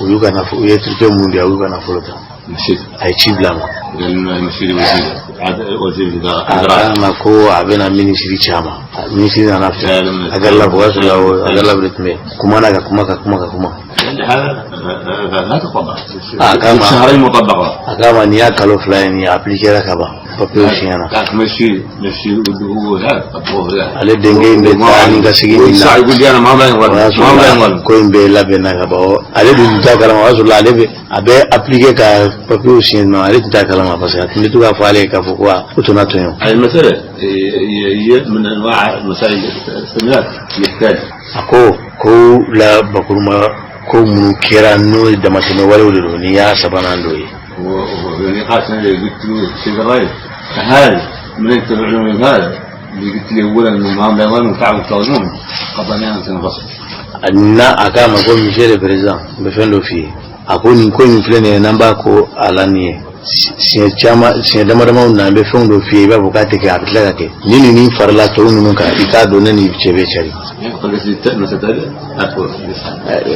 U y'u ka nafolo, u ye Turikɛ mun di, u y'u ka nafolo ta. مشيت. A ye ci bila a ma. قال لنا مشيت وزير عاد وزير A الزراعه. k'a ma ko a bɛna minisiri ci a ma. Minisiri nana fɛ a garila, o y'a sɔrɔ a garila de tun bɛ yen, kuma na ka kuma ka kuma ka kuma. لان هذا لا تطبق. آه، كما- شهرين مطبقه. A k'a ma nin y'a kalo 2 ye, nin ye appliqué ka ban, papiyew siɲɛna. كانت مشي مشي هو هذا طبقوه هذا. Ale denkɛ in bɛ taa ni ka segin nin na. والساعة يقول لي انا ما O لا y'a يولد ما لا sɔrɔ يولد. ko in bɛɛ labɛnna ka ban. Ale dun tun t'a kalama, o y'a sɔrɔ ale bɛ a bɛ appliqué ka papiyew siɲɛ nɔ, ale tun t'a kalama parce que a tun bɛ to k'a fɔ ale ye k'a fɔ ko a ko tɔnɔ tɔɲɔ. هذه المسألة هي هي من انواع مسائل الاستمرار يحتاج. A ko ko la bakuruma ko minnu kɛra n'o ye damatɛmɛ walew de don, nin y'a sabanan dɔ ye. ونقاش اللي قلت له السيد الرئيس هذا من يتبعون هذا اللي قلت لي اولا انه ما هم لا يظلمون تعالوا تظلمون قضينا ان تنفصل. Na a k'a ma ko monsieur le président, n bɛ fɛn dɔ f'i ye. A ko nin ko in filɛ nin ye, n'an b'a ko a la nin ye siɲɛ caman, siɲɛ dama damaw na, n bɛ fɛnw dɔ f'i ye, i b'a fɔ k'a tɛ kɛ, a bɛ tila ka kɛ. Ni nin farala tɔw ninnu kan, i k'a dɔn ne ni cɛ bɛ cari. يقول لك المسألة أكبر.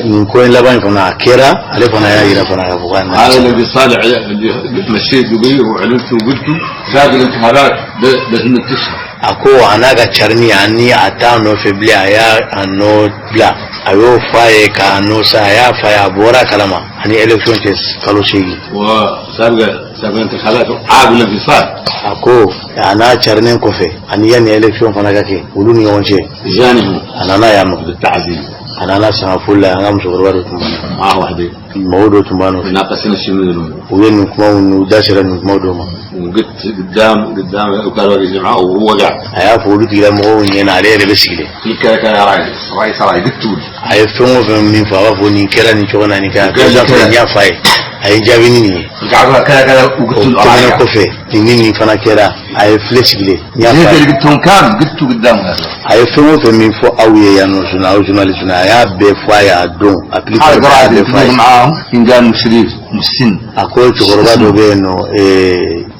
Nin ko in laban in fana, a kɛra, ale fana y'a yira fana k'a fɔ k'a na. هذا الذي صالح اللي مشيت به وعلمت وقلت سابق الانتخابات ب8 اشهر. A ko a n'a ka carini ani a t'a nɔfɛ bilen, a y'a a nɔ bila, a y'o f'a ye k'a nɔ sa, a y'a f'a ye, a bɔra a kalama ani élection cɛ kalo 8. وسابق سابق الانتخابات عاب الانفصال. A ko a n'a carinen kɔfɛ ani yanni élection fana ka kɛ, olu ni ɲɔgɔn cɛ. جاني هو. A nana yan nɔ. بالتعزيز. A nana sanga foli la, an ka musokɔrɔba dɔ tun b'a معه واحدة. mɔgɔw dɔ tun b'a nɔfɛ. ناقشنا الشيء من الامور. U ye nin kumaw, u da sera nin kumaw dɔw ma. وقلت قدام قدام وكان واقف جماعه وهو قاعد. A y'a fɔ olu tigilamɔgɔw ɲɛna, ale yɛrɛ bɛ sigilen. في كذا كذا رئيس رئيس رئيس قلت له. A ye fɛn o fɛn min fɔ, a b'a fɔ nin kɛra nin cogo na, nin kɛra président fana, n y'a f'a ye, a ye jaabi ni nin ye. قعد كذا كذا O وقلت له. tɛmɛnen kɔfɛ, nin ni nin fana kɛra, a ye filɛ sigilen, n y'a f'a اللي ye. قلتهم كان قلته قدام هذا. A ye fɛn o fɛn min fɔ aw ye yan nɔ, journal aw journaliste, a y'a bɛɛ fɔ a ye a don a pili هذا a قراءة bɛɛ fɔ a ye. معاهم إن قال شريف مسن. A ko cɛkɔrɔba dɔ bɛ yen nɔ,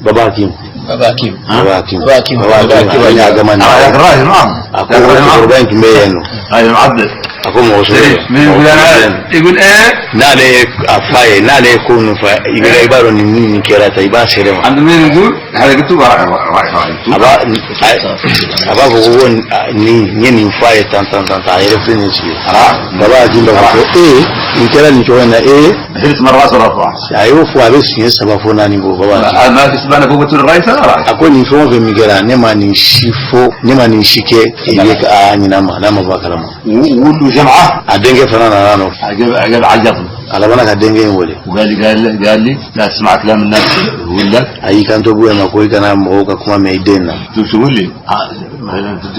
Baba Hakim. Baba Hakim. Baba Hakim. Baba Hakim. Baba Hakim, ale y'a gama nin. هذا الراجل معاهم. A ko cɛkɔrɔba in tun bɛ yen nɔ. هذا معدل. A ko mɔgɔ sɔrɔ. من يقول انا يقول ايه. N'ale ye a f'a ye, n'ale ye ko ninnu fɔ i bɛ i b'a dɔn nin ni nin kɛra tan, i b'a seere ma. عند مين يقول هذا قلت له راعي راعي راعي. A b'a fɔ ko nin n ye nin f'a ye tan tan tan tan, a yɛrɛ filɛ nin sigi. Baba Hakim b'a fɔ ko ee, nin kɛra nin cogo in na, ee. ثلاث مرات رفع. A y'o fɔ, a bɛ siɲɛ 3 fo 4 bɔ, Baba Hakim. ما تسمعنا فوق قلت له الرئيس انا راعي. A ko nin fɛn o fɛn min kɛra, ne ma nin si fɔ, ne ma nin si kɛ i bɛ a ɲin'a ma n'a ma bɔ a kalama. وله جمعه. A denkɛ fana nana nɔfɛ. عقب عقب عيطني. A labanna ka denkɛ in wele. وقال لي قال قال لي لا تسمع كلام الناس يقول لك. A y'i kanto Buye ma ko i kana mɔgɔw ka kuma mɛn i den na. تقول لي مثلا قلت